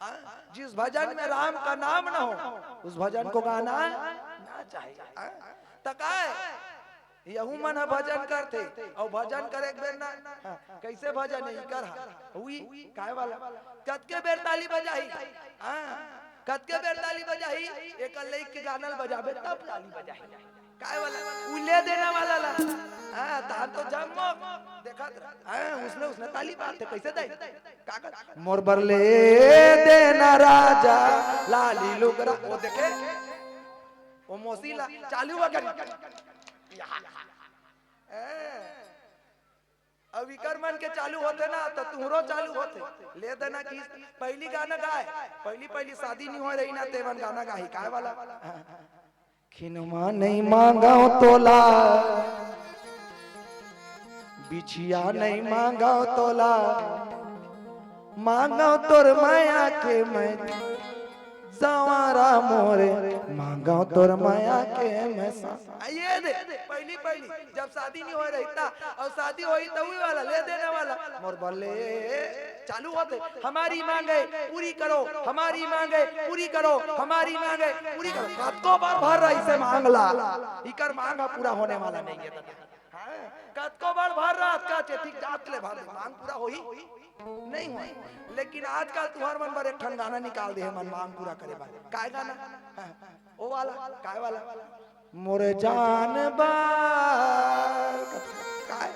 हाँ? जिस भजन में राम का नाम ना हो, उस भजन को गाना ना चाहिए। हाँ? त काय? यहू मन ह भजन करथे, अउ भजन करे के बेर ना, हाँ, कैसे भजन है इकर हा? हुई, काय वाला? कतके बेर ताली बजाही? हाँ, कतके बेर ताली बजाही? एकर लइक के गाना ल बजाबे तब ताली बजाही। काय वाला? उ ले देना वाला ला। हाँ, तान तो जम्मो देखत रह। हाँ, उसने, उसने ताली बाजथे, कैसे दे? का कर? मोर बर ले देना राजा लाली लुगरा। वो देखे? वो मौसी ला चालू हो गई। अब इकर मन के चालू होथे ना, त तुहरो चालू होथे। ले देना कि पहली गाना गाए, पहली, पहली शादी नहीं हो रही ना, तेवन गाना गाही, काय वाला? खिनवा नहीं मांगव तोला, बिछिया नहीं मांगव तोला, मांगव तोर माया के मैं संवारा मोरे, मांगव तोर माया के मैं सा-, आ, ये दे, पहली, पहली, जब शादी नहीं हो रही था, अउ शादी होही त उही वाला, ले देना वाला, मोर बल्ले, चालू होथे, हमारी मांगे पूरी करो, हमारी मांगे पूरी करो, हमारी मांगे पूरी करो। कतको बार भर रहा इसे मांग ला, इकर मांग ह पूरा होने वाला नहीं है दादा। हाँ, कतको बार भर रहा, का चेतिक जात ले भर दे, मांग पूरा होही? नहीं होही। लेकिन आजकल तुहर मन बर एक ठन गाना निकाल दे हे मन मांग पूरा करे बर। काय गाना? हाँ, ओ वाला, काय वाला? मोर जान बर काय?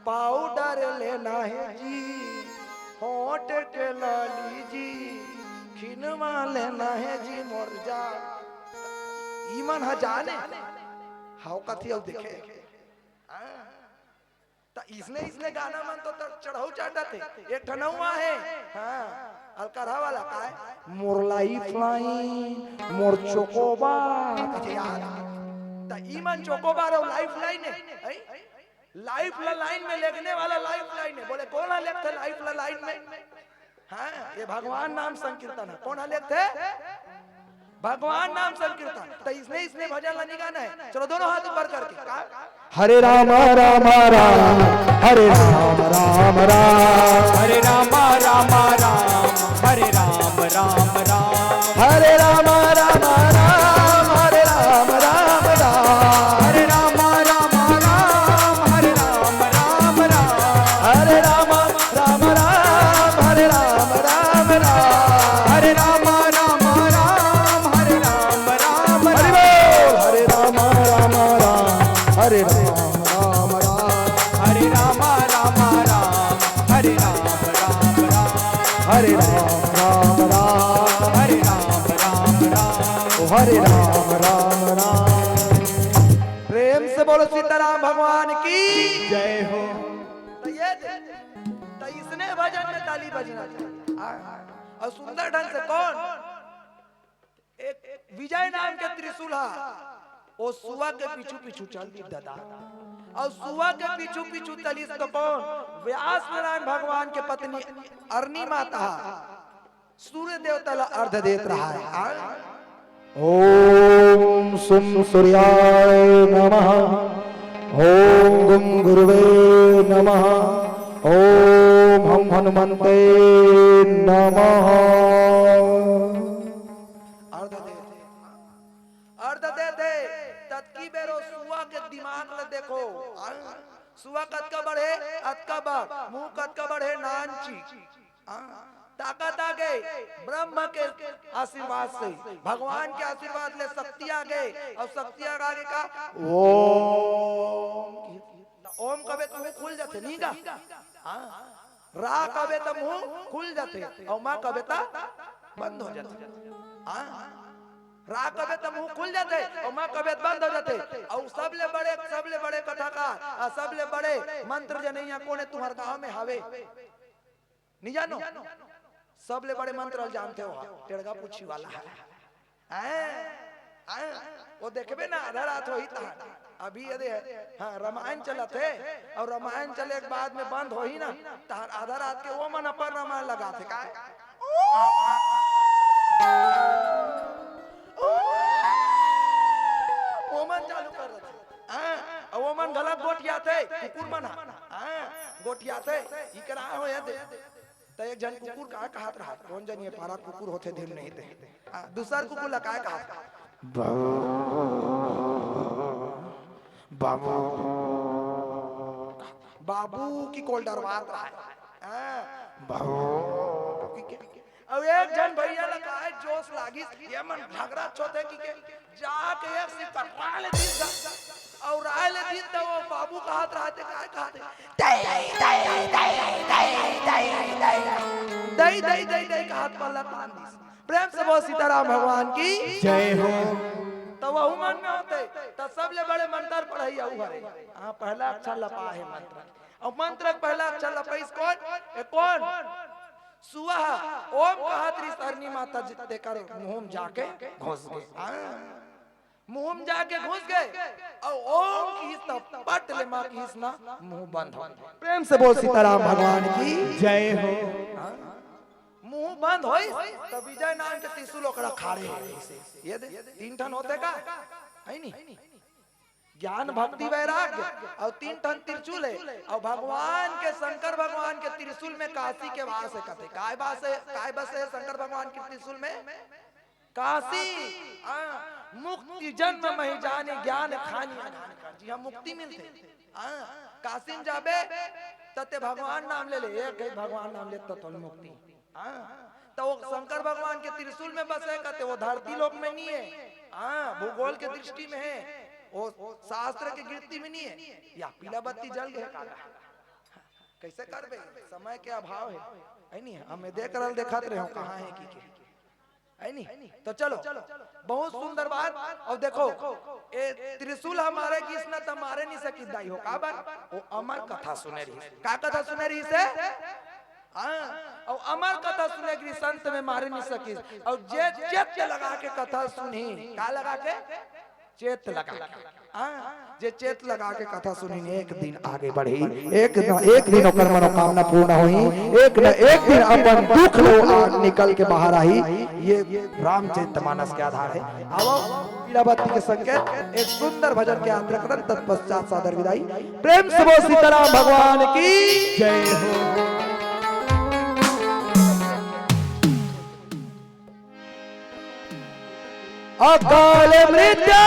पाउडर लेना हे जी, होंठ के लाली जी, खिनवा लेना हे जी मोर जान। ई मन ह जाने, हव कथी अउ देखे। हाँ। त इसने, इसने गाना मन तो तर चढ़ऊ चाटत हे। एक ठन अउ आहे, हाँ, अलकरहा वाला काय? मोर लाइफ लाइन, मोर चोकोबार। अच्छा यार, त ई मन चोकोबार अउ लाइफ लाइन हे, हैं? लाइफ ला लाइन में लेगने वाला लाइफ लाइन हे। बोले कोन ह लेगथे लाइफ ला लाइन में? हाँ, ये भगवान नाम संकीर्तन हे। कोन ह लेगथे? भगवान नाम संकीर्तन। त इसने, इसने भजन ला नहीं गाना हे। चलो दोनों हाथ ऊपर करके। का? हरे राम राम राम, हरे राम राम राम। हरे राम राम राम, हरे राम राम राम। हरे राम राम राम, हरे राम राम राम। हरे राम राम राम, हरे राम राम राम। हरे राम राम राम, हरे राम राम राम। हरे राम राम राम, हरे राम राम हरि राम। बोल। हरे राम राम राम, हरे राम राम राम। हरे राम राम राम, हरे राम राम राम। हरे राम राम राम, हरे राम राम राम। ओ हरे राम राम राम। प्रेम से बोलो सीताराम भगवान की जय हो। तो ये दे, तो इसने भजन में ताली बजना चाहिए। हाँ, और सुंदर ढंग से कौन? एक विजय नाम के त्रिशूल हा, वो सुआ के पीछू पीछू चल दी दादा। और सुआ के पीछू पीछू चलिस तो कौन? व्यास नारायण भगवान के पत्नी अरनी माता हा। सूर्य देवता ला अर्घ देत रहा है। हाँ? ओम सुम सूर्याय नमः, ओम गुम गुरुवे नमः, ओम हम हनुमंते नमः। अर्घ दे, अर्घ दे दे, ततकी बेरो सुआ के दिमाग ले देखो। हाँ? सुआ कतका बड़े, अतका बड़, मुंह कतका बड़े, नानची। हाँ, ताकत आ गई ब्रह्म के आशीर्वाद से, भगवान के आशीर्वाद ले शक्ति आ गई। और शक्ति आ गई का? ओम। ओम कबे तो मुंह खुल जाथे, नहीं का? हाँ, रा कबे तो मुंह खुल जाथे, और मा कबे तो बंद हो जाथे। हाँ, रा कबे तो मुंह खुल जाथे, और मा कबे तो बंद हो जाथे। और सबले बड़े, सबले बड़े कथाकार, और सबले बड़े मंत्र जनैया कोने तुम्हारे गांव में हवे? नहीं जानो? सबले बड़े मंत्र ल जानते हो, टेड़गा पूछी वाला है। हैं? हैं? वो देखबे ना, आधा रात होही तहां। अभी यदि, हाँ, रामायण चलत हे, और रामायण चले के बाद में बंद होही ना, तहां आधा रात के वो मन अपन रामायण लगाथे का? वो मन चालू कर देथे। हाँ, और वो मन घला गोठियाथे, कुकुर मन हा। हाँ, गोठियाथे, इकरा हो या दे। त एक झन कुकुर का कहत रहा, कोन जनी ये पारा कुकुर होथे, धिम नहीं ते। हाँ, दूसर कुकुर ला का कहत? बाबू, बाबू, बाबू की कोल डरवात रहा है। हाँ, बाबू की के-, अब एक झन भैया ला का है, जोश लागिस, ये मन झगड़ा छोते की के, जाके एक सिक्का राय ले दीस गा, और राय ले दीस त वो बाबू कहत रहते, काय कहते? दई, दई, दई, दई, दई, दई, दई, दई, दई, दई, दई कहत पल्ला तान दीस। प्रेम से बोल सीताराम भगवान की जय हो। त वहू मन में होते, त सबले बड़े मंत्र पढ़ैया ऊ हरे। हाँ, पहला अक्षर लपा है मंत्र। और मंत्र के पहला अक्षर लपइस कोन? ए कोन? सुआ। ओम कहत रहिस अरनी माता जी, तेकर मुंह में जाके घुस गे। हाँ। मुंह में जाके घुस गे। और ओम किहिस त पट ले मा किहिस ना, मुंह बंद हो। प्रेम से बोल सीताराम भगवान की जय हो। हाँ। मुंह बंद होइस, त विजय नाम के त्रिशूल ओकरा खाड़े हे। ये दे, तीन ठन होते का? है नी? ज्ञान, भक्ति, वैराग्य और तीन ठन त्रिशूल है। और भगवान के, शंकर भगवान के त्रिशूल में काशी के वास है कथे। काय वास है, काय बसे है शंकर भगवान के त्रिशूल में? काशी। हाँ, मुक्ति जन्म महि जानि ज्ञान खानि अनहन कर। जी हाँ, मुक्ति मिलथे। हाँ, काशी में जाबे त ते भगवान नाम ले ले, एक ही भगवान नाम ले त तोल मुक्ति। हाँ, त वो शंकर भगवान के त्रिशूल में बसे कथे, वो धरती लोक में नहीं है। हाँ, भूगोल के दृष्टि में है, वो शास्त्र के गिनती में नहीं है। या पीला बत्ती जल गए काला। कैसे करबे? समय के अभाव है, है नहीं? हमें देख रहल, देखत रहे हो कहाँ है की के, है नहीं? तो चलो, बहुत सुंदर बात। और देखो, ए त्रिशूल हमारे किस न त मारे नहीं सकी दाई हो, काबर? वो अमर कथा सुने रहिस। का कथा सुने रहिस है? हाँ, और अमर कथा सुने के संत में मारे नहीं सकिस। और जे चेत लगा के कथा सुनी, का लगा के? चेत लगा के। हाँ, जे चेत लगा के कथा सुनी, एक दिन आगे बढ़ी, एक न एक दिन ओकर मनोकामना पूर्ण होही, एक न एक दिन अपन दुख ले आ निकल के बाहर आही। ये रामचरित मानस के आधार है। आवो, पीला बत्ती के संकेत, एक सुंदर भजन के यात्रा करन, तत्पश्चात सादर विदाई। प्रेम से बोल सीताराम भगवान की जय हो। अकाल मृत्यु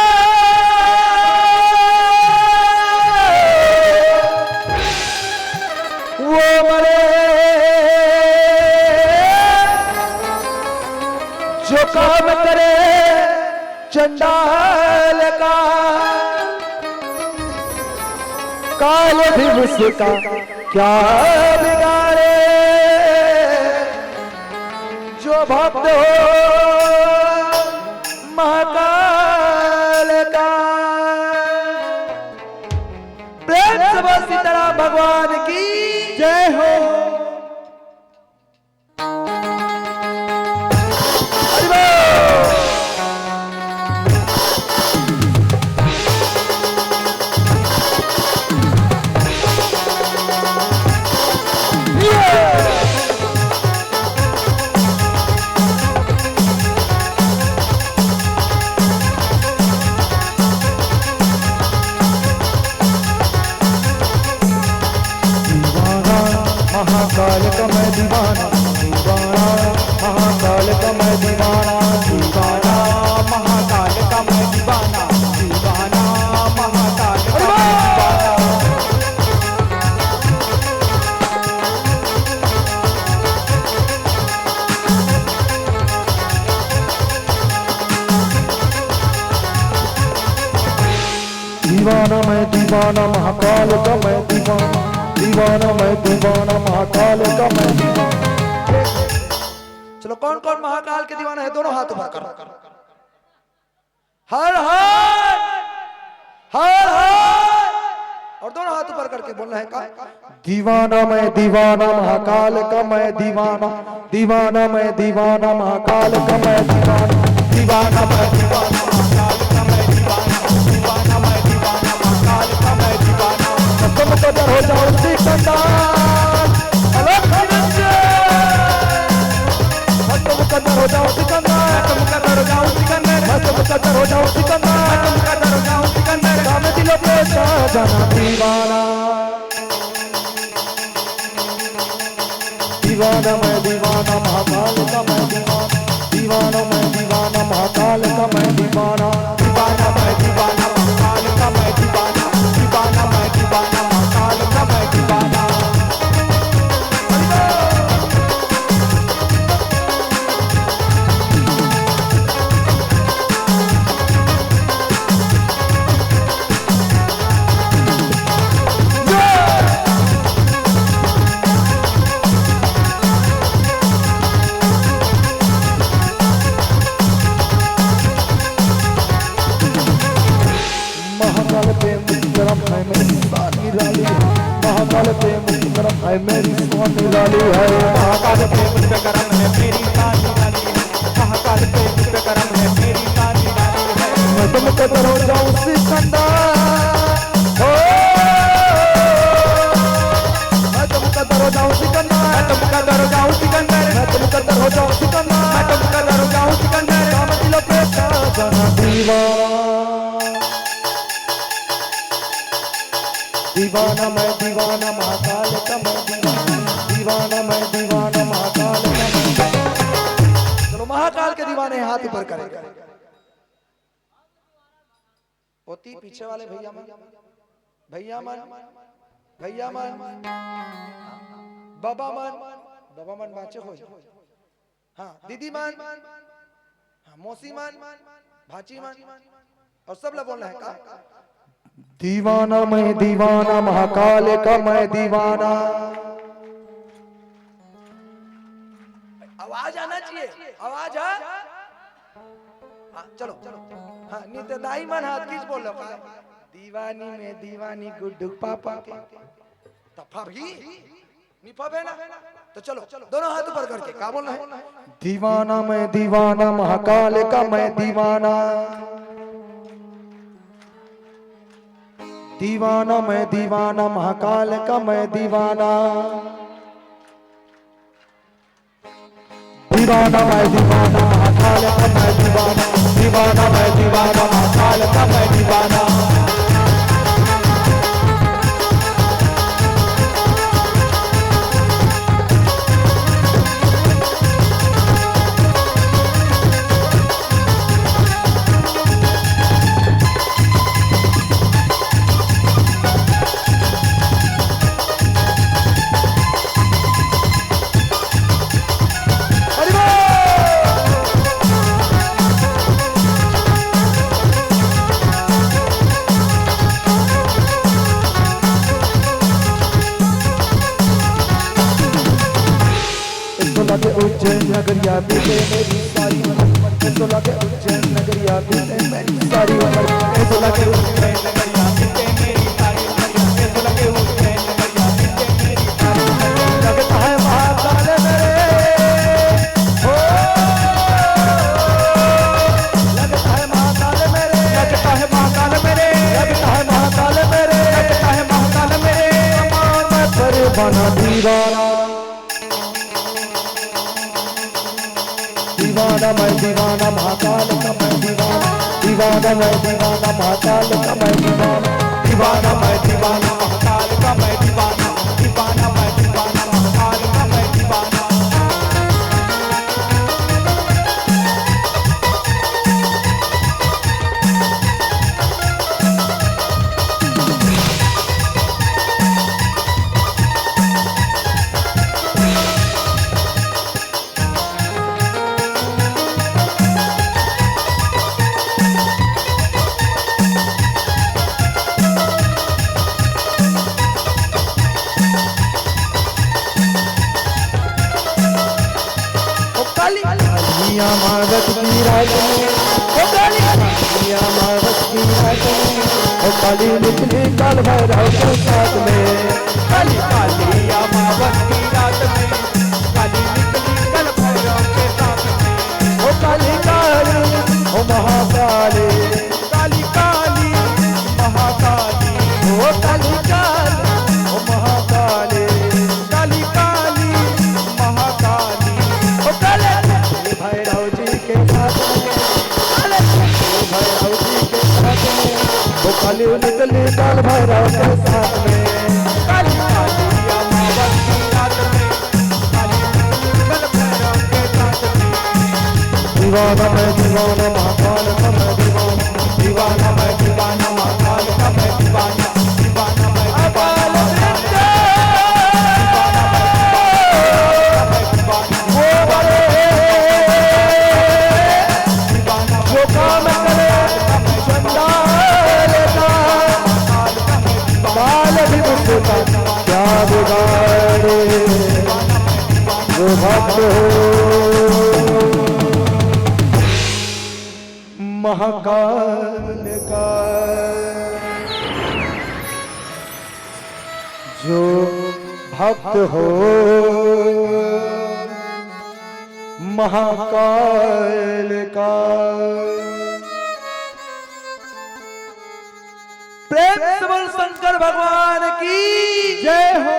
वो मरे जो काम करे चंडाल का, काल भी उसका क्या बिगाड़े, जो भक्त हो महाकाल का। भगवान की जय हो। हरि बोल। दीवाना महाकाल का मैं दीवाना, दीवाना महाकाल का मैं दीवाना, दीवाना महाकाल का मैं दीवाना, दीवाना महाकाल का मैं दीवाना। दीवाना मैं दीवाना महाकाल का मैं दीवाना, दीवाना मैं दीवाना महाकाल का मैं दीवाना। चलो, कौन कौन महाकाल के दीवाना है, दोनों हाथ ऊपर करो। हर हर, हर हर। और दोनों हाथ ऊपर करके बोलना है का? दीवाना मैं दीवाना महाकाल का मैं दीवाना, दीवाना मैं दीवाना महाकाल का मैं दीवाना, दीवाना मैं दीवाना महाकाल का मैं दीवाना, दीवाना मैं दीवाना महाकाल का मैं दीवाना। कसम कदर हो जाओ सिकंदर, अलग हट से। मस्त मुकद्दर हो जाओ सिकंदर, मस्त मुकद्दर हो जाओ सिकंदर, मस्त मुकद्दर हो जाओ सिकंदर, मस्त मुकद्दर हो जाओ सिकंदर। काम दिलों पे छा जाना दीवाना। दीवाना मैं दीवाना महाकाल का मैं दीवाना, दीवाना मैं दीवाना महाकाल का मैं दीवाना, दीवाना मैं दीवाना महाकाल का मैं दीवाना, दीवाना मैं दीवाना महाकाल का मैं दीवाना। महाकाल पे विक्रम है मेरी साथ निराली है। महाकाल पे विक्रम है मेरी साथ निराली है। महाकाल पे विक्रम है मेरी साथ निराली है। महाकाल पे विक्रम है मेरी साथ निराली है। मैं तुमको दर हो जाऊं सिकंदर। ओ, मैं तुमको दर हो जाऊं सिकंदर। मैं तुमको दर हो जाऊं सिकंदर। मैं तुमको दर हो जाऊं सिकंदर। मैं तुमको दर हो जाऊं सिकंदर। काम दिलों पे छा जाना दीवाना। दीवाना मैं दीवाना महाकाल का मैं दीवाना, दीवाना मैं दीवाना महाकाल का मैं। चलो, महाकाल के दीवाने हाथ ऊपर करें। ओती पीछे वाले भैया मन, भैया मन, भैया मन, बाबा मन, बाबा मन बाँचे होय। हाँ, दीदी मन, हाँ, मौसी मन, भाची मन, अउ सब ला बोलना है का? दीवाना मैं दीवाना, महाकाल का मैं दीवाना। आवाज आना चाहिए, आवाज आ। हाँ, चलो। हाँ, नहीं तो दाई मन हाथ खींच बोलो का? दीवानी में दीवानी गुड्डू पापा के। तब भी निपबे ना। तो चलो, दोनों हाथ ऊपर करके का बोलना है? दीवाना मैं दीवाना, महाकाल का मैं दीवाना। दीवाना मैं दीवाना, महाकाल का मैं दीवाना। दीवाना मैं दीवाना, महाकाल का मैं दीवाना। दीवाना मैं दीवाना, महाकाल का मैं दीवाना। ऐसो लागे उज्जैन नगरिया बीते मेरी सारी उमर। ऐसो लागे उज्जैन नगरिया बीते मेरी सारी उमर। ऐसो लागे उज्जैन नगरिया बीते मेरी सारी उमर। ऐसो लागे उज्जैन नगरिया दीवाना, दीवाना, दीवाना मैं, दीवाना महाकाल का मैं, दीवाना, दीवाना मैं, दीवाना महाकाल का मैं, दीवाना, दीवाना मैं, दीवाना महाकाल का मैं, दीवाना, दीवाना मैं, दीवाना महाकाल का मैं, दीवाना। ओ काली काली अमावस की रात में, ओ काली काली अमावस की रात में, ओ काली निकली काल भैरव के साथ में। काली काली अमावस की रात में, काली निकली काल भैरव के साथ में। ओ काली काली, ओ महाकाली, काली काली महाकाली, ओ काली काली, ओ महाकाली, काली काली महाकाली, ओ काली भैरव जी के साथ में, काली भैरव जी के साथ में, ओ काली निकली काल भैरव के साथ में। काली काली अमावस की रात में, काली निकली काल भैरव के साथ में। दीवाना मैं दीवाना महाकाल का मैं दीवाना, दीवाना मैं दीवाना महाकाल का मैं दीवाना, दीवाना मैं दीवाना महाकाल का मैं दीवाना, दीवाना मैं दीवाना, वो बड़े दीवाना जो काम करे चंडाल का, काल भी मुझसे का क्या बिगाड़े। जो भक्त हो महाकाल का, जो भक्त हो महाकाल का। प्रेम से बोल शंकर भगवान की जय हो।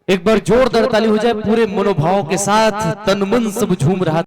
एक बार जोरदार ताली हो जाए पूरे मनोभाव के साथ, तन मन सब झूम रहा।